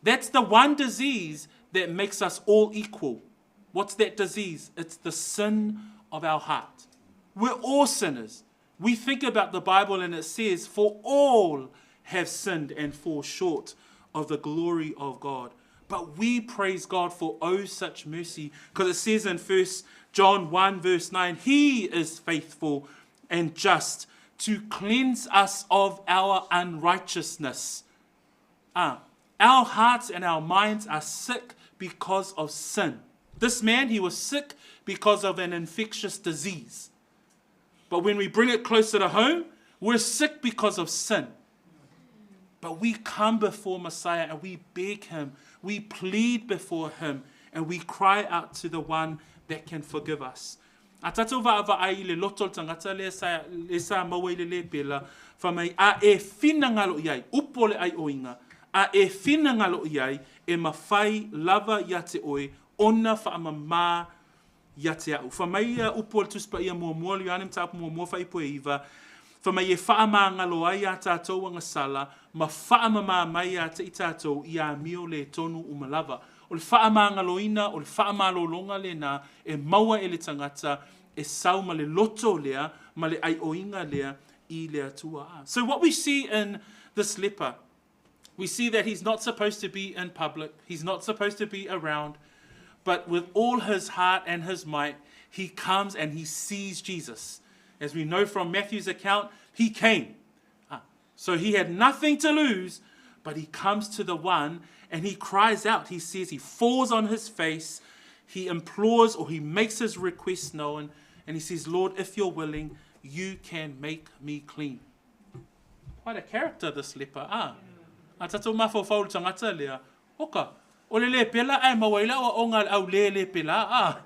That's the one disease that makes us all equal. What's that disease? It's the sin of our heart. We're all sinners. We think about the Bible and it says, "For all have sinned and fall short of the glory of God." But we praise God for oh such mercy, because it says in 1 John 1 verse 9, "He is faithful and just to cleanse us of our unrighteousness." Our hearts and our minds are sick because of sin. This man, he was sick because of an infectious disease. But when we bring it closer to home, we're sick because of sin. But we come before Messiah and we beg him, we plead before him, and we cry out to the one that can forgive us. A tātou vaavaai i le loto o le tagata lea sa, le sa maua i le lepela, fai mai a e finagalo i ai, upu o le aioiga, a e finagalo i ai, e mafai lava ia te oe ona faamamā ia te a'u. Fai mai ia upu o le Tusi Paia muamua o le Ioane Mataupu muamua fuaiupu e 9, fai mai e faamagalo ai a tātou agasala ma faamamā mai ia te i tātou i amio le tonu uma lava. O le faamagaloina, o le faamalologa lenā e maua e le tagata e sau ma le loto lea, ma le aioiga lea i le Atua. So what we see in this leper, we see that he's not supposed to be in public, he's not supposed to be around, but with all his heart and his might, he comes and he sees Jesus. As we know from Matthew's account, he came. So he had nothing to lose, but he comes to the one and he cries out. He says, he falls on his face, he implores or he makes his request known, and he says, "Lord, if you're willing, you can make me clean." Quite a character, this leper. A tātou mafaufau le tagata lea, oka, o le lepela ae maua ai le aoaoga a le au le lepela,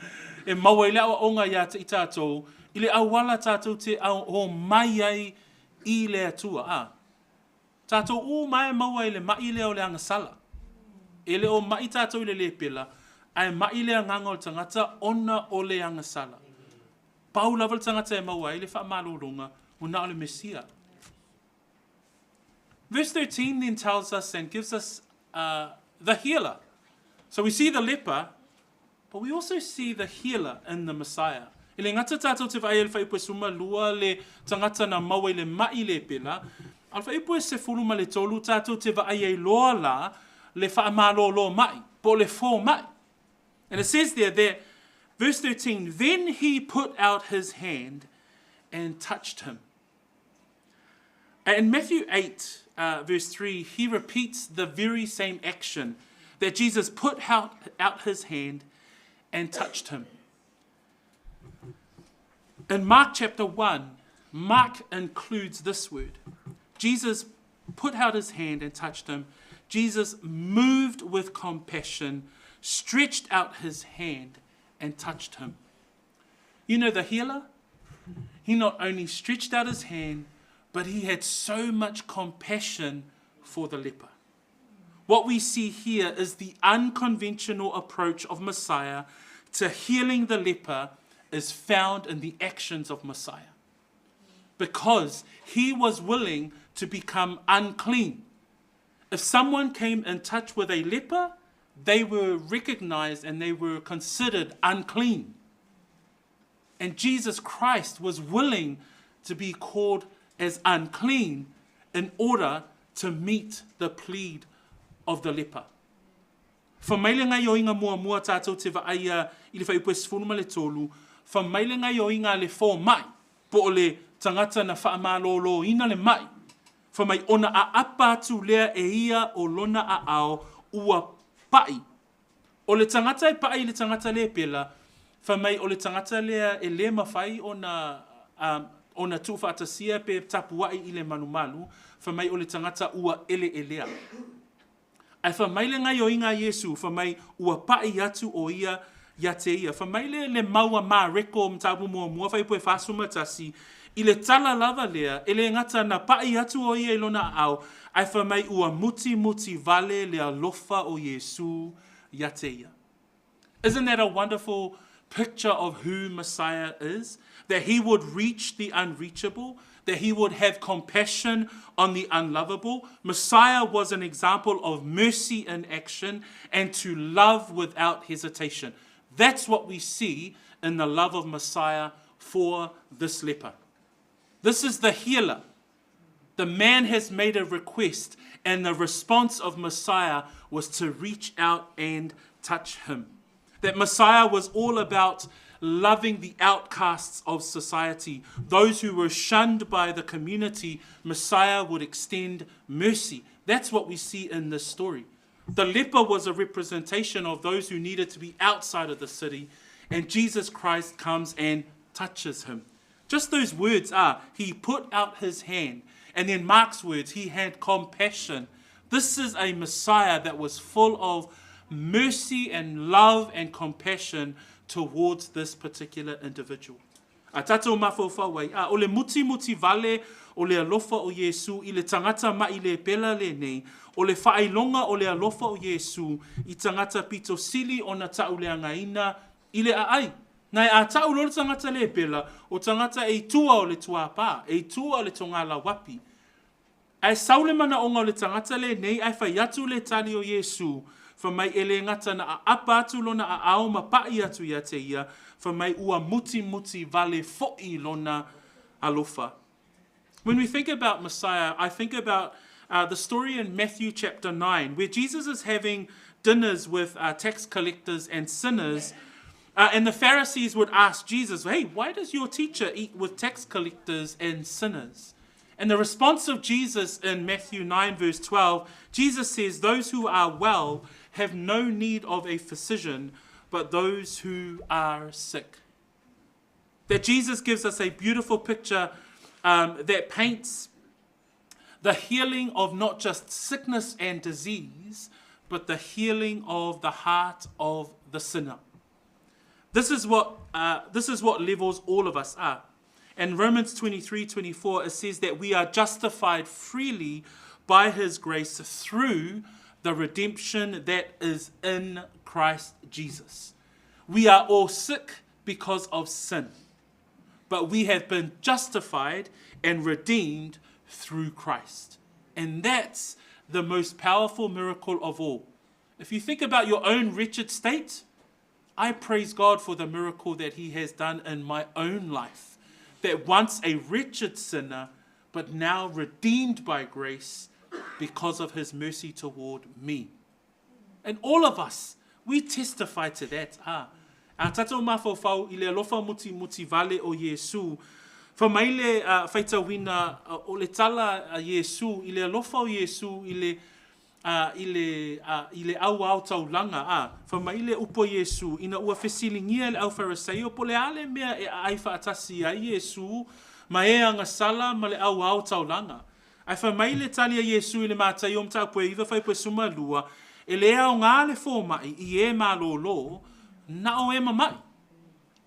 e maua ai le aoaoga iā te i tātou, i le auala tātou te o mai ai i le Atua. Tātou uma e maua i le ma'i lea o le agasala. E le o ma'i tātou i le lepela, ae ma'i le agaga o le tagata ona o le agasala. Pau lava le tagata e maua ai le faamalologa, ua na o le Mesia. Verse 13 then tells us and gives us the healer. So we see the leper, but we also see the healer in the Messiah. E le gata tātou te vaai i le fuaiupu e 12 le tagata na maua i le ma'i lepela, a o le fuaiupu e 13 tātou te vaai ai loa la le faamalōlō ma'i, po o le fōma'i. And it says there that, verse 13, "Then he put out his hand and touched him." In Matthew 8, verse 3, he repeats the very same action, that Jesus put out his hand and touched him. In Mark chapter 1, Mark includes this word. Jesus put out his hand and touched him. Jesus, moved with compassion, stretched out his hand and touched him. You know the healer? He not only stretched out his hand, but he had so much compassion for the leper. What we see here is the unconventional approach of Messiah to healing the leper is found in the actions of Messiah. Because he was willing to become unclean. If someone came in touch with a leper, they were recognized and they were considered unclean. And Jesus Christ was willing to be called as unclean in order to meet the plead of the leper. Fai mai le gaoioiga muamua tātou te vaaia i le fuaiupu e 13, fai mai le gaoioiga a le fōma'i, po o le tagata na faamalōlōina le ma'i. Fai mai, ona aapa atu lea e ia o lona aao ua pa'i. O le tagata e pa'i i le tagata lepela, fai mai o le tagata lea e lē mafai ona ona tuufaatasia pe tapua'i i le malumalu, fai mai o le tagata ua eleelea. Ae fai mai le gaoioiga a Iesu, fai mai ua pa'i atu o ia ia te ia. Fai mai le le mau a Mareko mataupu muamua fuaiupu e 41, i le tala lava lea, e lē gata na pa'i atu o ia i lona aao, ae fai mai ua mutimuti vale le alofa o Iesu ia te ia. Isn't that a wonderful picture of who Messiah is? That he would reach the unreachable, that he would have compassion on the unlovable. Messiah was an example of mercy in action and to love without hesitation. That's what we see in the love of Messiah for this leper. This is the healer. The man has made a request, and the response of Messiah was to reach out and touch him. That Messiah was all about loving the outcasts of society, those who were shunned by the community. Messiah would extend mercy. That's what we see in this story. The leper was a representation of those who needed to be outside of the city, and Jesus Christ comes and touches him. Just those words are, he put out his hand. And then Mark's words, he had compassion. This is a Messiah that was full of mercy and love and compassion towards this particular individual. A tatou mafaufau ai, a o le mutimuti vale o le alofa o Iesu i le tagata ma'i lepela lenei, o le faailoga o le alofa o Iesu i tagata pito sili ona ta'uleagaina i le aai. Nae a ta'u loa le tagata lepela, o tagata e i tua o le tuāpā, e i tua o le togalauapi. Ae sau le manaʻoga o le tagata lenei ae fai atu le tali o Iesu, fai mai e lē gata na aapa atu lona aao ma paʻi atu ia te ia, fai mai ua mutimuti vale foʻi lona alofa. When we think about Messiah, I think about the story in Matthew chapter 9, where Jesus is having dinners with tax collectors and sinners. And the Pharisees would ask Jesus, Hey, why does your teacher eat with tax collectors and sinners? And the response of Jesus in Matthew 9, verse 12, Jesus says, Those who are well have no need of a physician, but those who are sick. That Jesus gives us a beautiful picture that paints the healing of not just sickness and disease, but the healing of the heart of the sinner. This is what, this is what levels all of us are. In Romans 23 24, it says that we are justified freely by his grace through the redemption that is in Christ Jesus. We are all sick because of sin, but we have been justified and redeemed through Christ. And that's the most powerful miracle of all. If you think about your own wretched state, I praise God for the miracle that He has done in my own life. That once a wretched sinner, but now redeemed by grace because of His mercy toward me. And all of us, we testify to that. Ah. A tatou mafaufau i le alofa mutimuti vale o Iesu, fai mai le faitauina o le tala a Iesu, i le alofa o Iesu i le i le, i le auao taulaga, ā, fai mai le upu a Iesū, ina ua fesiligia e le Aufarisaio po o le a le mea e aai faatasi ai Iesū ma e agasala ma le auao taulaga. Ae fai mai le tali a Iesū i le Mataio mataupu e iva fuaiupu e 12, E lē aogā le fōmaʻi i e malōlō, na o e mamaʻi.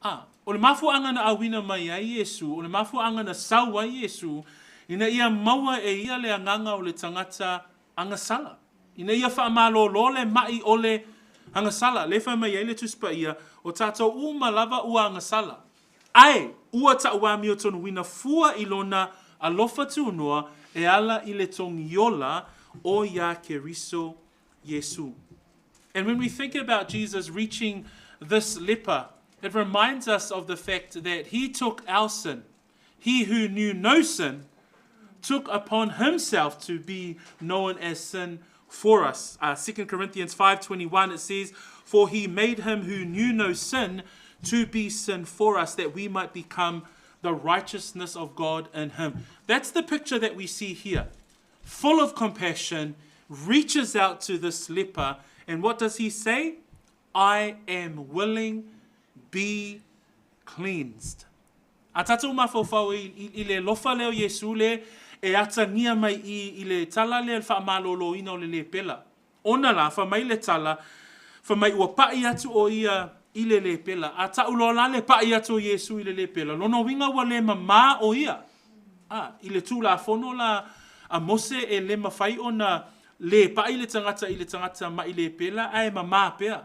Ā, o le mafuaaga na auina mai ai Iesū, o le mafuaaga na sau ai Iesū, ina ia maua e ia le agaga o le tagata agasala, ina ia faamalōlō le maʻi o le agasala. Lea e fai mai ai le Tusi Paia, O tatou uma lava ua agasala, ae ua taʻuamiotonuina fua i lona alofa tunoa e ala i le togiola o iā Keriso Iesu. And when we think about Jesus reaching this leper, it reminds us of the fact that he took our sin. He who knew no sin took upon himself to be known as sin for us. 2 Corinthians 5:21 it says, "For he made him who knew no sin to be sin for us that we might become the righteousness of God in him." That's the picture that we see here. full of compassion, reaches out to this leper, and what does he say? I am willing, be cleansed. A tātou mafaufau i, i, i le lofa lea o Iesu le e atagia mai i, i le tala lea le faamaloloina o le lepela. Ona la, fai mai le tala, fai mai ua paʻi atu ʻo ia i le lepela. A taʻu loa la le paʻi atu o Iesu i le lepela, lona uiga ua le mamā ʻo ia. A, i le Tulafono la a Mose e le mafai ona le paʻi le tagata i le tagata maʻi lepela ae mamā pea.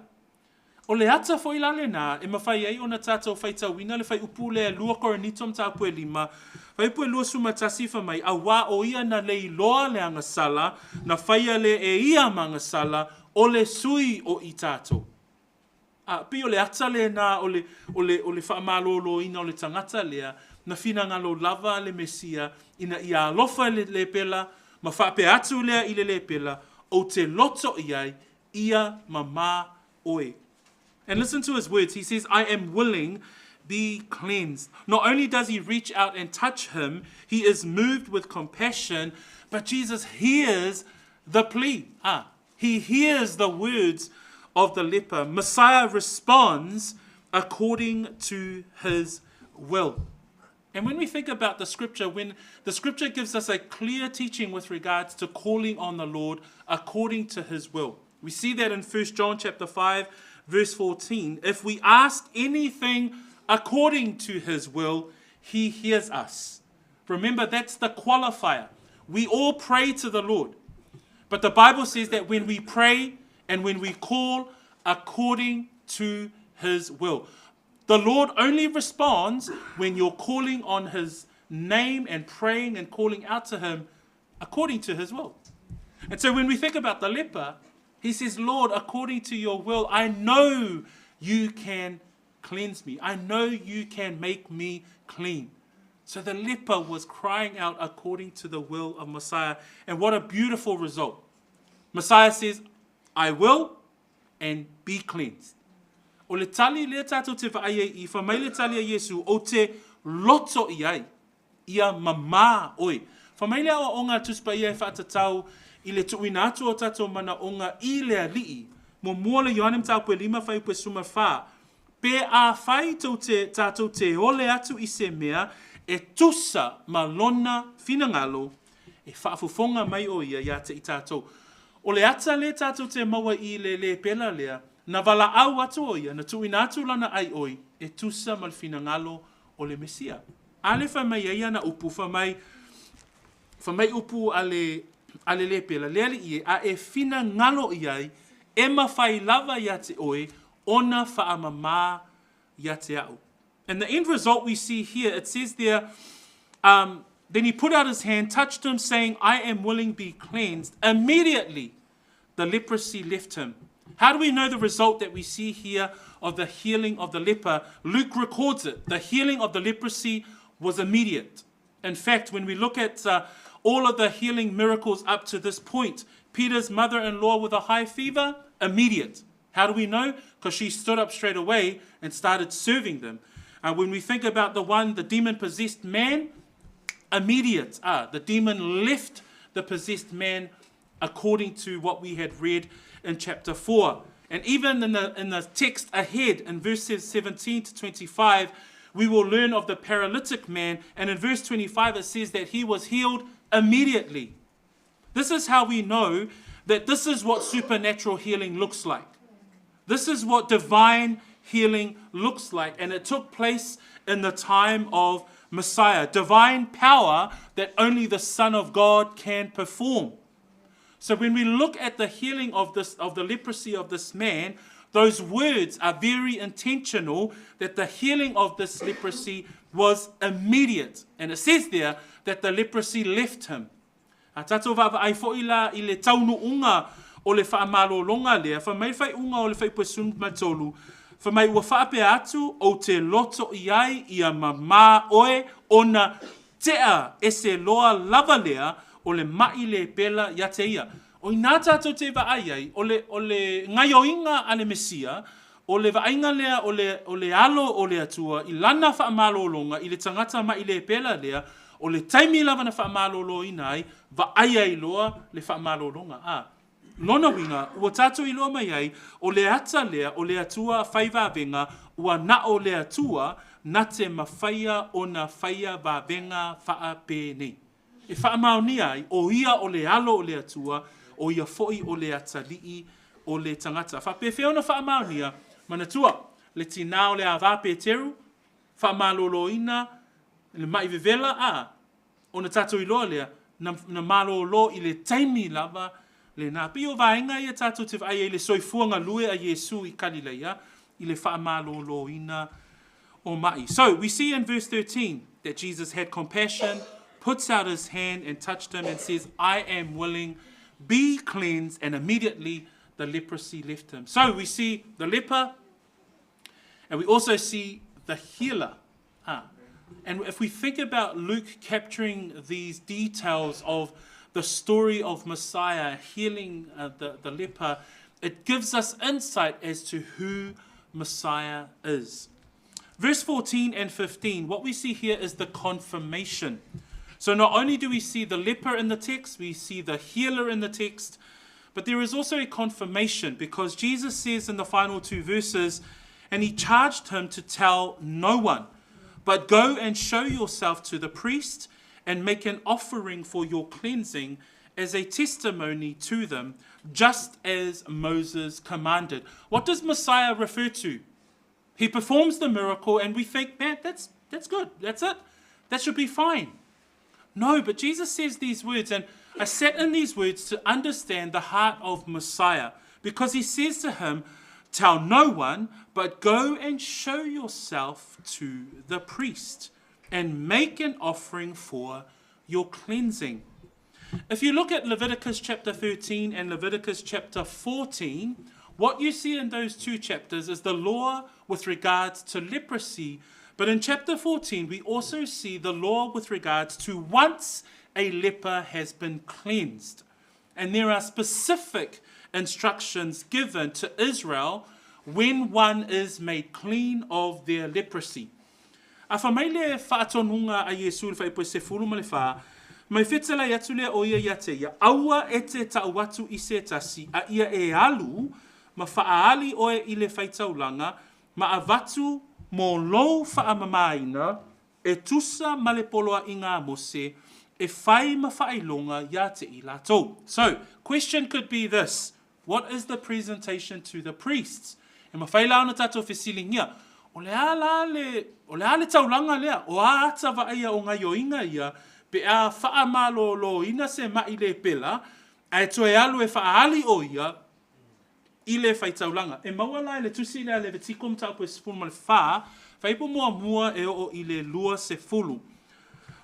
O le ata foi la lenā e mafai ai ona tātou faitauina le fuaiupu lea 2 Korinito mataupu e 5, fuaiupu e 21 fai mai, Auā ʻo ia na leiloa le agasala, na faia lea e ia ma agasala, o le sui o i tātou. A, pei o le ata lenā o le, o le, o le faamaloloina o le tagata lea, na finagalo lava le Mesia ina ia alofa i le lepela, ma faapea atu lea i le lepela, Ou te loto i ai, ia mamā ʻoe. And listen to his words. He says, I am willing, be cleansed. Not only does he reach out and touch him, he is moved with compassion, but Jesus hears the plea. Ah, he hears the words of the leper. Messiah responds according to his will. And when we think about the scripture, when the scripture gives us a clear teaching with regards to calling on the Lord according to his will. We see that in 1 John chapter 5 verse 14. If we ask anything according to his will, he hears us. Remember, that's the qualifier. We all pray to the Lord. But the Bible says that when we pray and when we call according to his will, the Lord only responds when you're calling on his name and praying and calling out to him according to his will. And so when we think about the leper, he says, Lord, according to your will, I know you can cleanse me. I know you can make me clean. So the leper was crying out according to the will of Messiah. And what a beautiful result. Messiah says, I will and be cleansed. O le tali lea tātou te vaai ai i, fai mai le tali a Iesu, ou te loto i ai, ia mamā oe. Fai mai le aoaoga a Tusi Paia e faatatau i le tuuina atu o tātou manaoga i le Alii, muamua le Ioane Mataupu e 5 fuaiupu e 14, Pe afai tou te, tātou te ole atu i se mea e tusa ma lona finagalo, e faafofoga mai ʻo ia iā te i tātou. O le ata lea tātou te maua i le lēpela lea, na valaau atu ʻo ia, na tuuina atu lana ʻaiʻoi e tusa ma le finagalo o le Mesia. A le fai mai ai ana upu, fai mai, fai mai upu a le, a le lēpela, le aliʻi e, a e finagalo i ai, e mafai lava iā te ʻoe ona faamamā iā te aʻu. And the end result we see here, it says there, um, then he put out his hand, touched him, saying, I am willing, be cleansed. Immediately, the leprosy left him. How do we know the result that we see here of the healing of the leper? Luke records it. The healing of the leprosy was immediate. In fact, when we look at uh, all of the healing miracles up to this point, Peter's mother in law with a high fever, immediate. How do we know? Because she stood up straight away and started serving them. Uh, when we think about the one, the demon possessed man, immediate. Ah, the demon left the possessed man according to what we had read in chapter 4. And even in the, in the text ahead, in verses 17 to 25, we will learn of the paralytic man. And in verse 25, it says that he was healed immediately. This is how we know that this is what supernatural healing looks like. This is what divine healing looks like. And it took place in the time of Messiah, divine power that only the Son of God can perform. So when we look at the healing of this of the leprosy of this man, those words are very intentional that the healing of this leprosy was immediate. And it says there that the leprosy left him. A tātou vaavaai foʻi la i le taunuuga o le faamalologa lea, fai mai le faaiuga o le fuaiupu e 13, fai mai ua faapea atu, Ou te loto i ai ia mamā oe ona tea ese loa lava lea o le maʻi lēpela iā te ia. O inā tātou te vaai ai, o le, o le gaioiga a le Mesia, o le vaaiga lea o le, o le alo o le Atua i lana faamalologa i le tagata maʻi lēpela lea, O le taimi lava na faamaloloina ai, vaai ai loa le faamalologa. A. Lona uiga, ua tatou iloa mai ai, o le ata lea o le Atua fai vavega, ua na o le Atua na te mafaia ona faia vavega faapenei. E faamaonia ai, o ia o le Alo o le Atua, o ia foi o le Atalii o le tagata. Faapefea ona faamaonia? Manatua, le tinā o le ava Peteru, faamaloloina le mai vevela, a, ona tatou iloa lea, na, na malolo i le taimi lava lena. Pei o vaega ia tatou te vaai ai i le soifua galue a Iesu i Kalileia, i le faamaloloina o mai. So, we see in verse 13 that Jesus had compassion, puts out his hand and touched him and says, I am willing, be cleansed. And immediately the leprosy left him. So we see the leper and we also see the healer. Ah. And if we think about Luke capturing these details of the story of Messiah healing uh, the, the leper, it gives us insight as to who Messiah is. Verse 14 and 15, what we see here is the confirmation. So not only do we see the leper in the text, we see the healer in the text, but there is also a confirmation because Jesus says in the final two verses, and he charged him to tell no one, but go and show yourself to the priest and make an offering for your cleansing as a testimony to them, just as Moses commanded. What does Messiah refer to? He performs the miracle, and we think, man, that's, that's good. That's it. That should be fine. No, but Jesus says these words, and I sat in these words to understand the heart of Messiah, because he says to him, Tell no one, but go and show yourself to the priest and make an offering for your cleansing. If you look at Leviticus chapter 13 and Leviticus chapter 14, what you see in those two chapters is the law with regards to leprosy. But in chapter 14, we also see the law with regards to once a leper has been cleansed. And there are specific instructions given to Israel when one is made clean of their leprosy. A fai mai le faatonuga a Iesu i le fuaiupu e 14, Mai fetelai atu lea o ia ia te ia, aua e te tau atu i se tasi, a ia e alu ma faaali oe i le faitaulaga, ma avatu mo lou faamamaina, e tusa ma le poloaiga a Mose, e fai ma faailoga ia te i latou. So, question could be this, What is the presentation to the priests? E mawhai la ona tatou fesiligia, o le a la le, o le a le taulaga lea, o a ata vaaia o gaioiga ia, pe a faamaloloina se ma'i lepela, ae toe alu e faaali o ia i le faitaulaga. E maua la e le tusi lea a Levitiko mataupu e 14, fuaiupu muamua e oo i le 20.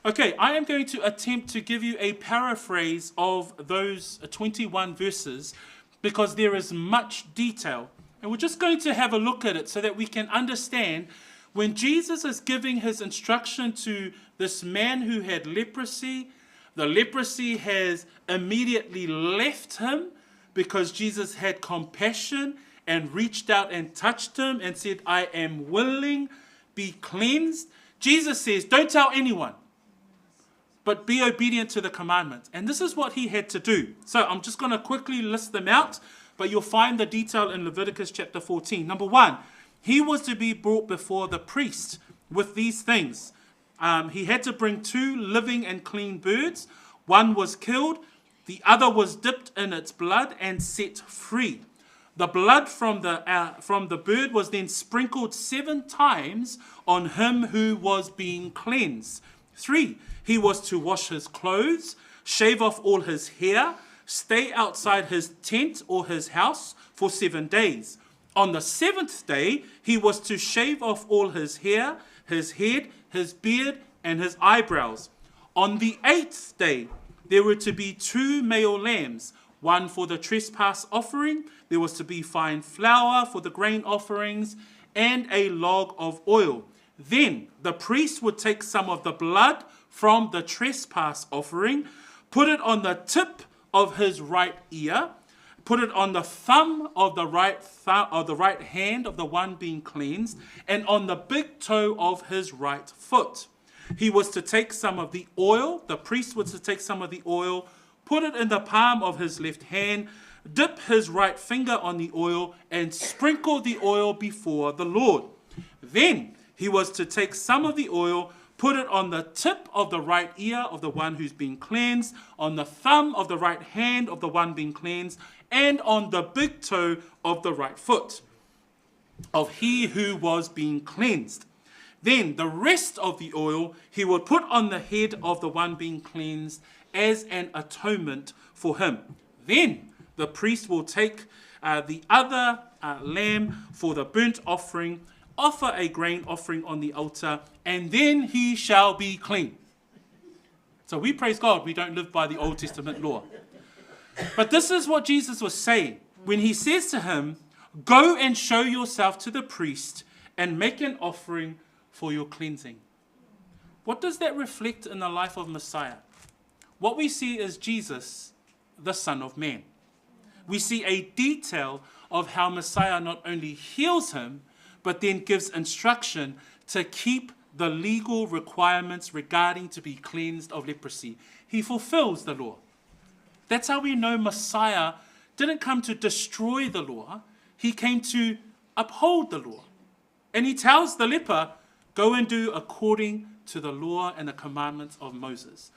Okay, I am going to attempt to give you a paraphrase of those 21 verses because there is much detail. And we're just going to have a look at it so that we can understand when Jesus is giving his instruction to this man who had leprosy, the leprosy has immediately left him because Jesus had compassion and reached out and touched him and said, I am willing, be cleansed. Jesus says, Don't tell anyone, but be obedient to the commandment. And this is what he had to do. So I'm just going to quickly list them out, but you'll find the detail in Leviticus chapter 14. Number one, he was to be brought before the priest with these things. Um, he had to bring two living and clean birds. One was killed, the other was dipped in its blood and set free. The blood from the, uh, from the bird was then sprinkled seven times on him who was being cleansed. Three, he was to wash his clothes, shave off all his hair, stay outside his tent or his house for seven days. On the seventh day, he was to shave off all his hair, his head, his beard, and his eyebrows. On the eighth day, there were to be two male lambs, one for the trespass offering, there was to be fine flour for the grain offerings, and a log of oil. Then the priest would take some of the blood from the trespass offering, put it on the tip of his right ear, put it on the thumb of the right th- of the right hand of the one being cleansed, and on the big toe of his right foot. He was to take some of the oil, the priest was to take some of the oil, put it in the palm of his left hand, dip his right finger on the oil, and sprinkle the oil before the Lord. Then he was to take some of the oil, put it on the tip of the right ear of the one who's being cleansed, on the thumb of the right hand of the one being cleansed, and on the big toe of the right foot of he who was being cleansed. Then the rest of the oil he would put on the head of the one being cleansed as an atonement for him. Then the priest will take the other lamb for the burnt offering, offer a grain offering on the altar, and then he shall be clean. So we praise God, we don't live by the Old Testament law. But this is what Jesus was saying when he says to him, Go and show yourself to the priest and make an offering for your cleansing. What does that reflect in the life of Messiah? What we see is Jesus, the Son of Man. We see a detail of how Messiah not only heals him, but then gives instruction to keep the legal requirements regarding to be cleansed of leprosy. He fulfills the law. That's how we know Messiah didn't come to destroy the law, he came to uphold the law. And he tells the leper, go and do according to the law and the commandments of Moses.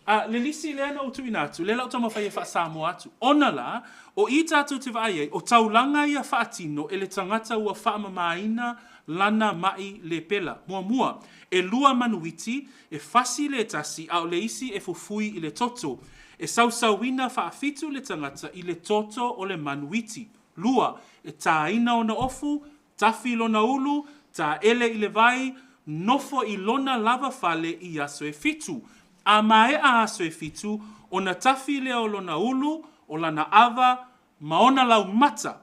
Le lisi lea na ou tuuina atu, lea la ou taumafai e faa-Samoa atu. Ona la, o i tatou te vaai ai, o taulaga ia faatino e le tagata ua faamamaina lana ma'i lepela. Muamua, e lua manuiti, e fasi le tasi a o le isi e fufui i le toto. E sausauina faafitu le tagata i le toto o le manuiti. Lua, e tāina ona ofu, tafi lona ulu, taele i le vai, nofo i lona lava fale i aso e fitu. A maea aso e fitu, ona tafi lea o lona ulu, o lana ava, ma ona laumata.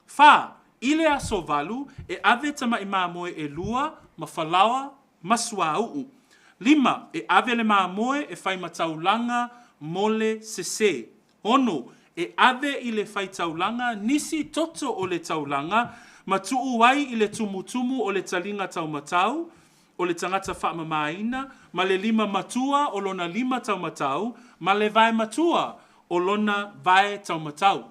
Fa, i le aso valu, e ave tama'i mamoe e lua, ma falaoa, ma suauu. Lima, e ave le mamoe e fai ma taulaga mo le sesē. Ono, e ave i le faitaulaga nisi toto o le taulaga ma tuu ai i le tumutumu o le taliga taumatau o le tagata faamamaina, ma le lima matua o lona lima taumatau, ma le vae matua o lona vae taumatau.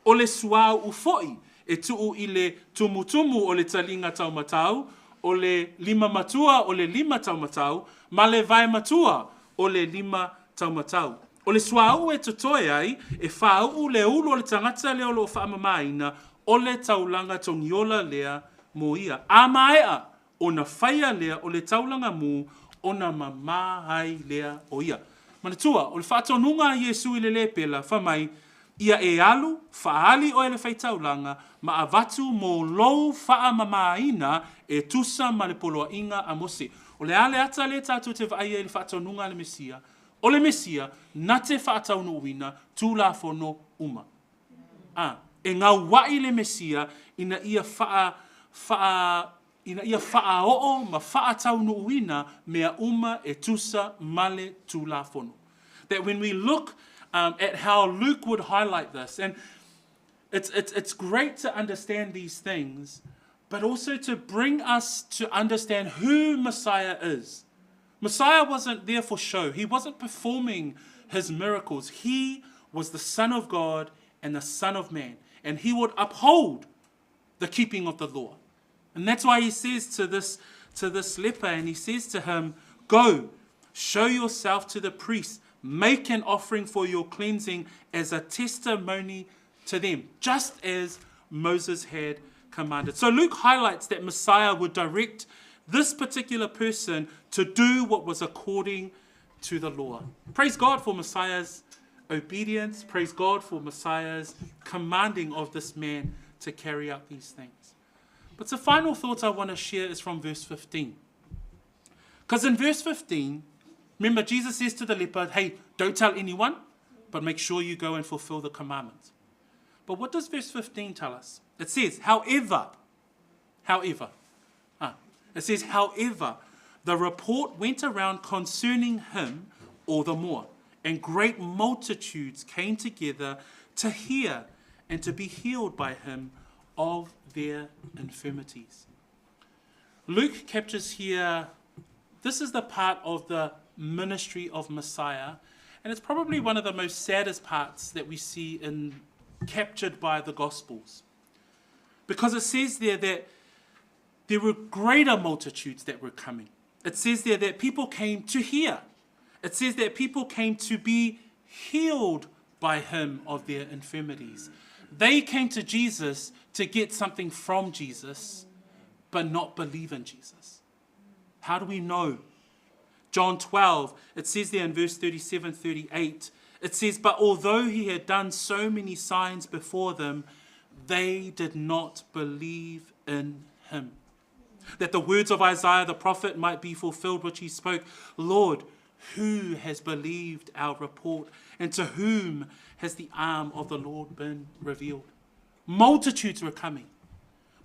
O le suauu foi e tuu i le tumutumu o le taliga taumatau, o le lima matua o le lima taumatau, ma le vae matua o le lima taumatau. O le suauu e totoe ai, e faauu le ulu o le tagata lea o lo o faamamaina, o le taulaga togiola lea mo ia. A maea ona faia lea o le taulaga mu, ona mamā ai lea o ia. Manatua, o le faatonuga a Iesu i le lepela, fai mai, Ia e alu, faaali oe le faitaulaga, ma avatu mo lou faamamaina e tusa ma le poloaiga a Mose. O le a le ata lea tatou te vaai ai i le faatonuga a le Mesia? O le Mesia, na te faataunuuina Tulafono uma. A, e gauaʻi le Mesia ina ia faa, faa, ina ia faaoo ma faataunuuina mea uma e tusa ma le Tulafono. That when we look um, at how Luke would highlight this, and it's, it's, it's great to understand these things, but also to bring us to understand who Messiah is. Messiah wasn't there for show. He wasn't performing his miracles. He was the Son of God and the Son of Man, and he would uphold the keeping of the law. And that's why he says to this, to this leper, and he says to him, Go, show yourself to the priest, make an offering for your cleansing as a testimony to them, just as Moses had commanded. So Luke highlights that Messiah would direct this particular person to do what was according to the law. Praise God for Messiah's obedience. Praise God for Messiah's commanding of this man to carry out these things. But the final thought I want to share is from verse 15. Because in verse 15, remember Jesus says to the leper, hey, don't tell anyone, but make sure you go and fulfill the commandments. But what does verse 15 tell us? It says, however, however, it says, however, the report went around concerning him all the more, and great multitudes came together to hear and to be healed by him of their infirmities. Luke captures here This is the part of the ministry of Messiah, and it's probably one of the most saddest parts that we see in captured by the Gospels. Because it says there that there were greater multitudes that were coming. It says there that people came to hear. It says that people came to be healed by him of their infirmities. They came to Jesus to get something from Jesus, but not believe in Jesus. How do we know? John 12, it says there in verse 37 38, it says, But although he had done so many signs before them, they did not believe in him. That the words of Isaiah the prophet might be fulfilled, which he spoke, Lord, who has believed our report, and to whom has the arm of the Lord been revealed? Multitudes were coming.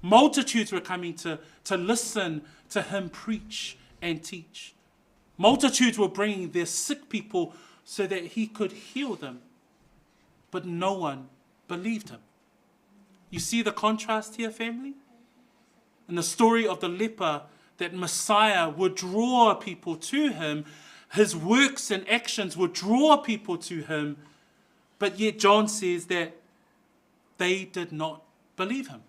Multitudes were coming to, to listen to him preach and teach. Multitudes were bringing their sick people so that he could heal them. But no one believed him. You see the contrast here, family? In the story of the leper, that Messiah would draw people to him, his works and actions would draw people to him, but yet John says that they did not believe him.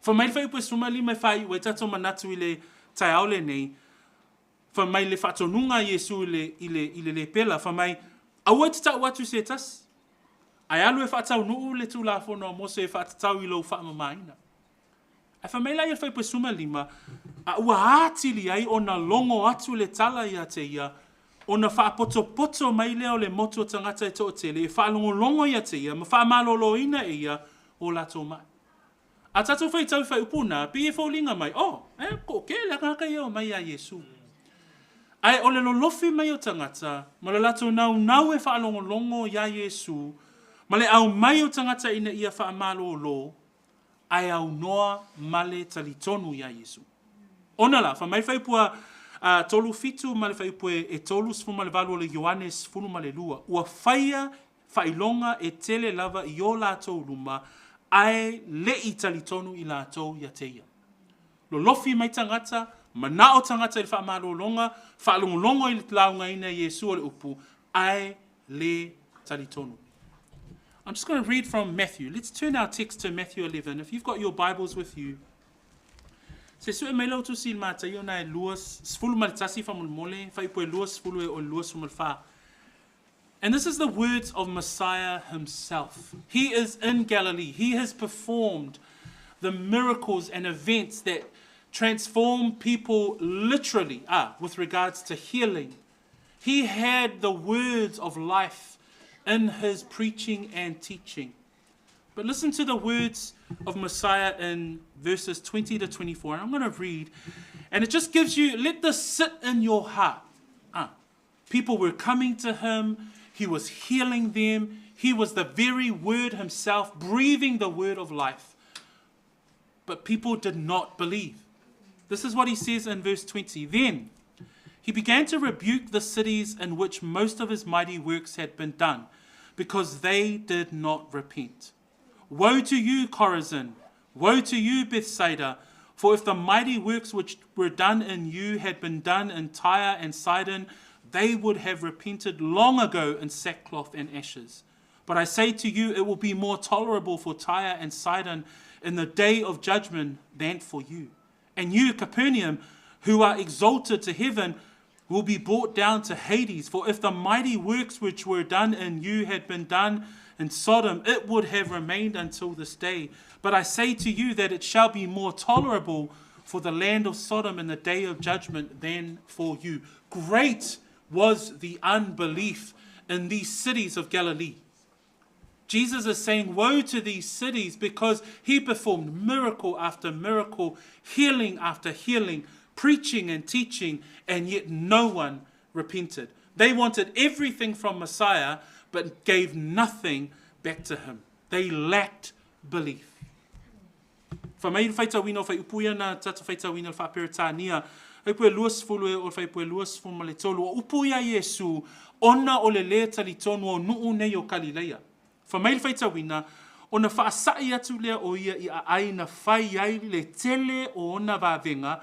Fa mai le fuaiupu e 15 e faaiu ai tatou manatu i le taeao lenei, fa mai le faatonuga a Iesu i le, i le, i le lepela, fa mai, Aua e te tau atu i se tasi, ae alu e faataunuu le Tulafono a Mose e faatatau i lou faamamaina. Ae fai mai la ia le fuaiupu e 15, a ua atili ai ona logo atu le tala ia te ia, ona faapotopoto mai lea o le motu o tagata e toatele e faalogologo ia te ia ma faamaloloina e ia o latou mai. A tatou faitau i faaiupu na, pei e foliga mai, oh, e ko ke le tagata ia o mai ia Iesu. Ae o le lolofi mai o tagata, ma le latou naunau e faalogologo iā Iesu, ma le aumai o tagata ina ia faamalolo, ae aunoa ma le talitonu iā Iesu. Ona la, fai mai le fuaiupu a 3 7 ma le fuaiupu e 38 o le Ioane 12, ua faia faailoga e tele lava i o latou luma, ae le i talitonu i latou ia te ia. Lolofi mai tagata, manao tagata i le faamalologa, faalogologo i le laugaina e Iesu o le upu, ae le talitonu. I'm just going to read from Matthew. Let's turn our text to Matthew 11. If you've got your Bibles with you, se sue mai lau tusi i le Mataio na e 21 faamolemole, fuaiupu e 20 e o le 24. And this is the words of Messiah himself. He is in Galilee. He has performed the miracles and events that transform people literally, ah, with regards to healing. He had the words of life in his preaching and teaching. But listen to the words of Messiah in verses 20 to 24. And I'm going to read, and it just gives you, let this sit in your heart. Ah, people were coming to him, he was healing them, he was the very word himself, breathing the word of life. But people did not believe. This is what he says in verse 20. Then he began to rebuke the cities in which most of his mighty works had been done, because they did not repent. Woe to you, Chorazin! Woe to you, Bethsaida! For if the mighty works which were done in you had been done in Tyre and Sidon, they would have repented long ago in sackcloth and ashes. But I say to you, it will be more tolerable for Tyre and Sidon in the day of judgment than for you. And you, Capernaum, who are exalted to heaven, will be brought down to Hades. For if the mighty works which were done in you had been done in Sodom, it would have remained until this day. But I say to you that it shall be more tolerable for the land of Sodom in the day of judgment than for you. Great was the unbelief in these cities of Galilee. Jesus is saying, Woe to these cities, because he performed miracle after miracle, healing after healing, preaching and teaching, and yet no one repented. They wanted everything from Messiah, but gave nothing back to him. They lacked belief. Fai mai le faitauina o fuaiupu ia na tatou faitauina i le Faa-Peretania, fuaiupu e 20 e o le fuaiupu e 23, o upu ia Iesu, ona o le lē talitonu o nuu nei o Kalileia. Fai mai le faitauina, ona faasaʻi atu lea o ia i aai na fai ai le tele o ona vavega,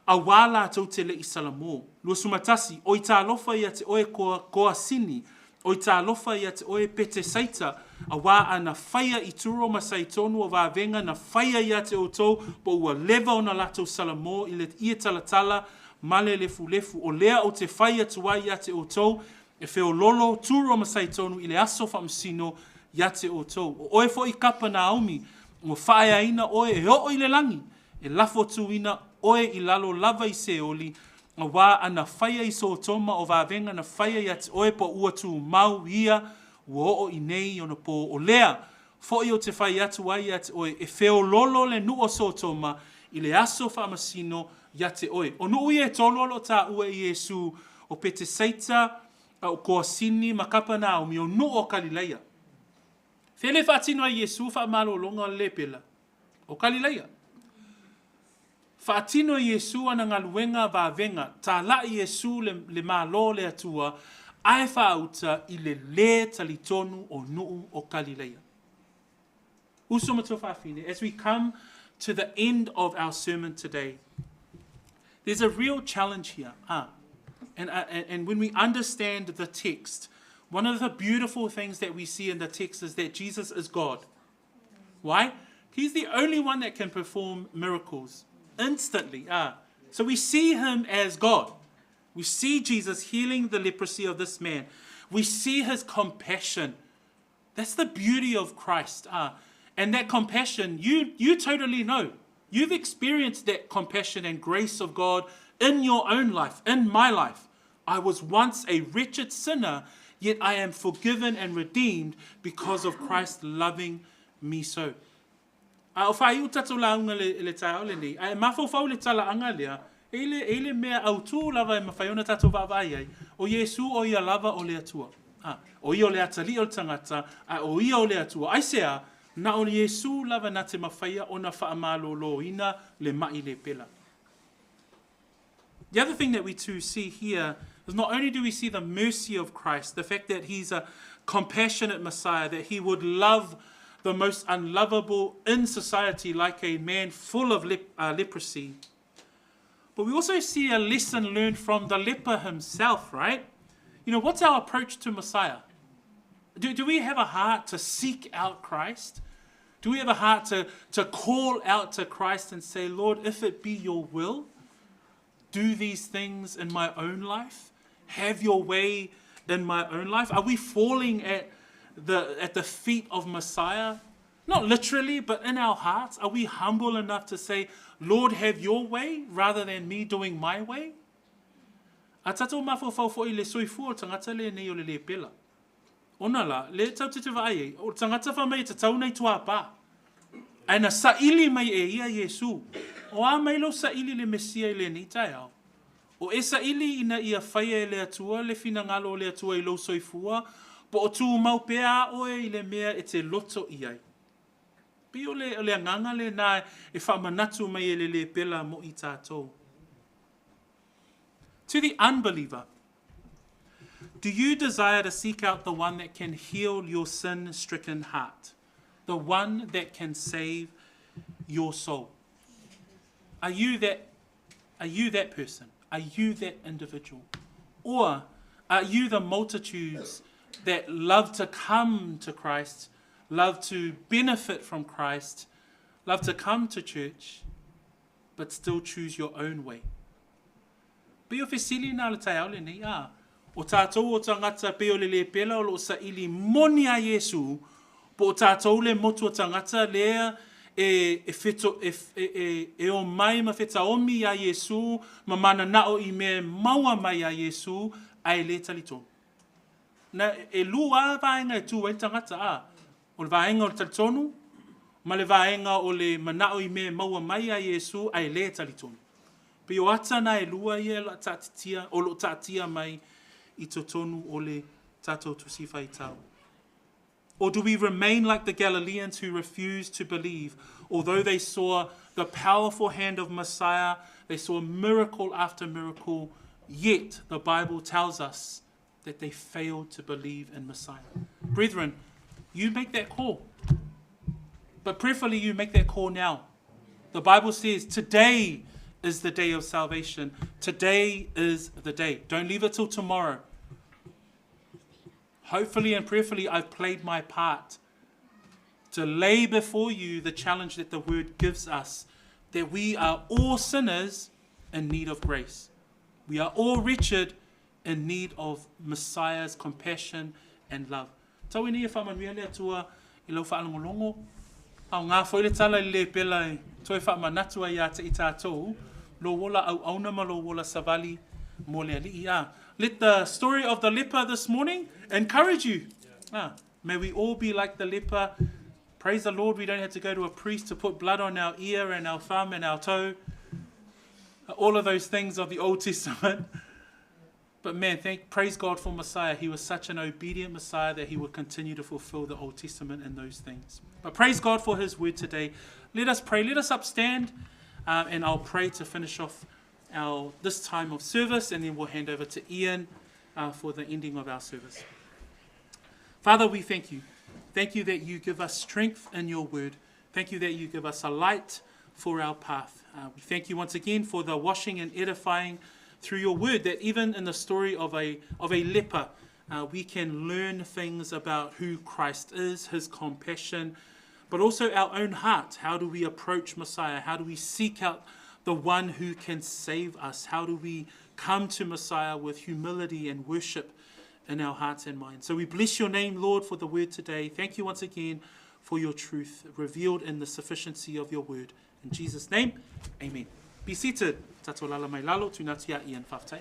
Auā latou te leʻi salamō. 21, Oi tālofa ia te oe koa, Koasini, oi tālofa ia te oe Petesaita, auā a na whaia i Turo ma Saitonu o vāvenga na whaia ia te outou, po ua leva ona latou salamō i le ie talatala ma le lefulefu, o lea o te whai atu ai ia te outou, e feololo Turo ma Saitonu i le aso faamasino ia te outou. O oe foʻi Kapanaumi, ua faaeaina oe e oo i le lagi, e lafo tuuina oe i lalo lava i Seoli, auā ana faia i Sotoma o vāvenga na faia ia te oe po ua tumau ia ua oo i nei ona pō. O lea foʻi o te fai atu ai ia te oe, e feololo le nuu o Sotoma i le aso faamasino ia te oe. O nuu ia e tolu o loo taua e Iesu, o Petesaita, o Koasini ma Kapanaumi, o nuu o Kalileia. Fea le faatino ai Iesu faamalologa o le lepela? O Kalileia. Faatino e Iesu ana galuega vāvenga, tālaʻi Iesu le, le Malo o le Atua, ae faauta i le lē talitonu o nuu o Kalileia. Uso ma tuafafine, as we come to the end of our sermon today, there's a real challenge here. And when we understand the text, one of the beautiful things that we see in the text is that Jesus is God. Why? He's the only one that can perform miracles instantly. So we see him as God. We see Jesus healing the leprosy of this man. We see his compassion. That's the beauty of Christ. And that compassion, you totally know. You've experienced that compassion and grace of God in your own life, in my life. I was once a wretched sinner, yet I am forgiven and redeemed because of Christ loving me so. A o faaiu tatou lauga le, le taeao lenei, ae mafaufau le talaaga lea, e i le, e i le mea autū lava e mafai ona tatou vaavaai ai, o Iesu o ia lava o le Atua. A, o ia o le atalii o le tagata, a o ia o le Atua. Aisea? Na o Iesu lava na te mafaia ona faamaloloina le maʻi lepela. The other thing that we too see here is not only do we see the mercy of Christ, the fact that he's a compassionate Messiah, that he would love the most unlovable in society like a man full of leprosy. But we also see a lesson learned from the leper himself, right? You know, what's our approach to Messiah? Do we have a heart to seek out Christ? Do we have a heart to call out to Christ and say, Lord, if it be your will, do these things in my own life? Have your way in my own life? Are we falling at the feet of Messiah? Not literally, but in our hearts. Are we humble enough to say, Lord, have your way, rather than me doing my way? A tatou mafaufau foʻi i le soifua o le tagata lenei o le lepela. Ona la, le tatou te vaai ai, o le tagata fai mai e tatau ona i tuāpā. Ae na saili mai e ia Iesu. O a mai lou saili i le Mesia i lenei taeao? O e saili ina ia faia e le Atua le finagalo o le Atua i lou soifua, po o tumau pea a oe i le mea e te loto i ai? Pei o le, o le agaga lenā e faamanatu mai e le lepela mo i tatou. To the unbeliever, do you desire to seek out the one that can heal your sin-stricken heart? The one that can save your soul? Are you that person? Are you that individual? Or are you the multitudes that love to come to Christ, love to benefit from Christ, love to come to church, but still choose your own way? Pei o fesili nā le taeao lenei, a. O tātou o tagata pei o le lepela o loo saili moni a Iesu, po o tātou le motu o tagata lea e, e, feto, e, e, e, e o mai ma fetaomi iā Iesu ma mananao i mea e maua mai iā Iesu ae le talitonu. Na e lua vaega e tu ai le tagata, a. O le vaega o le talitonu ma le vaega o le manao i mea e maua mai iā Iesu ae le talitonu. Pei o ata na e lua ia la taatitia, o loo taatia mai i totonu o le tatou Tusi Faitau. Or do we remain like the Galileans who refused to believe, although they saw the powerful hand of Messiah, they saw miracle after miracle, yet the Bible tells us that they failed to believe in Messiah? Brethren, you make that call. But preferably you make that call now. The Bible says, today is the day of salvation. Today is the day. Don't leave it till tomorrow. Hopefully and prayerfully, I've played my part to lay before you the challenge that the word gives us, that we are all sinners in need of grace. We are all wretched in need of Messiah's compassion and love. Tau ini e whaamanuia le Atua i lau faalogologo, aoga foi le tala i le lepela e toe faamanatu ai ia te i tatou, lou ola auauna ma lou ola savali mo le Alii. Ah, let the story of the leper this morning encourage you. Ah, may we all be like the leper. Praise the Lord, we don't have to go to a priest to put blood on our ear and our thumb and our toe. All of those things of the Old Testament. But man, praise God for Messiah. He was such an obedient Messiah that he would continue to fulfill the Old Testament in those things. But praise God for his word today. Let us pray. Let us upstand, and I'll pray to finish off this time of service, and then we'll hand over to Ian for the ending of our service. Father, we thank you. Thank you that you give us strength in your word. Thank you that you give us a light for our path. We thank you once again for the washing and edifying through your word, that even in the story of a leper, we can learn things about who Christ is, his compassion, but also our own heart. How do we approach Messiah? How do we seek out the one who can save us? How do we come to Messiah with humility and worship in our hearts and minds? So we bless your name, Lord, for the word today. Thank you once again for your truth revealed in the sufficiency of your word. In Jesus' name, amen. Be seated. Tatou lala mai lalo, tūnatu ia Ian Whaftai.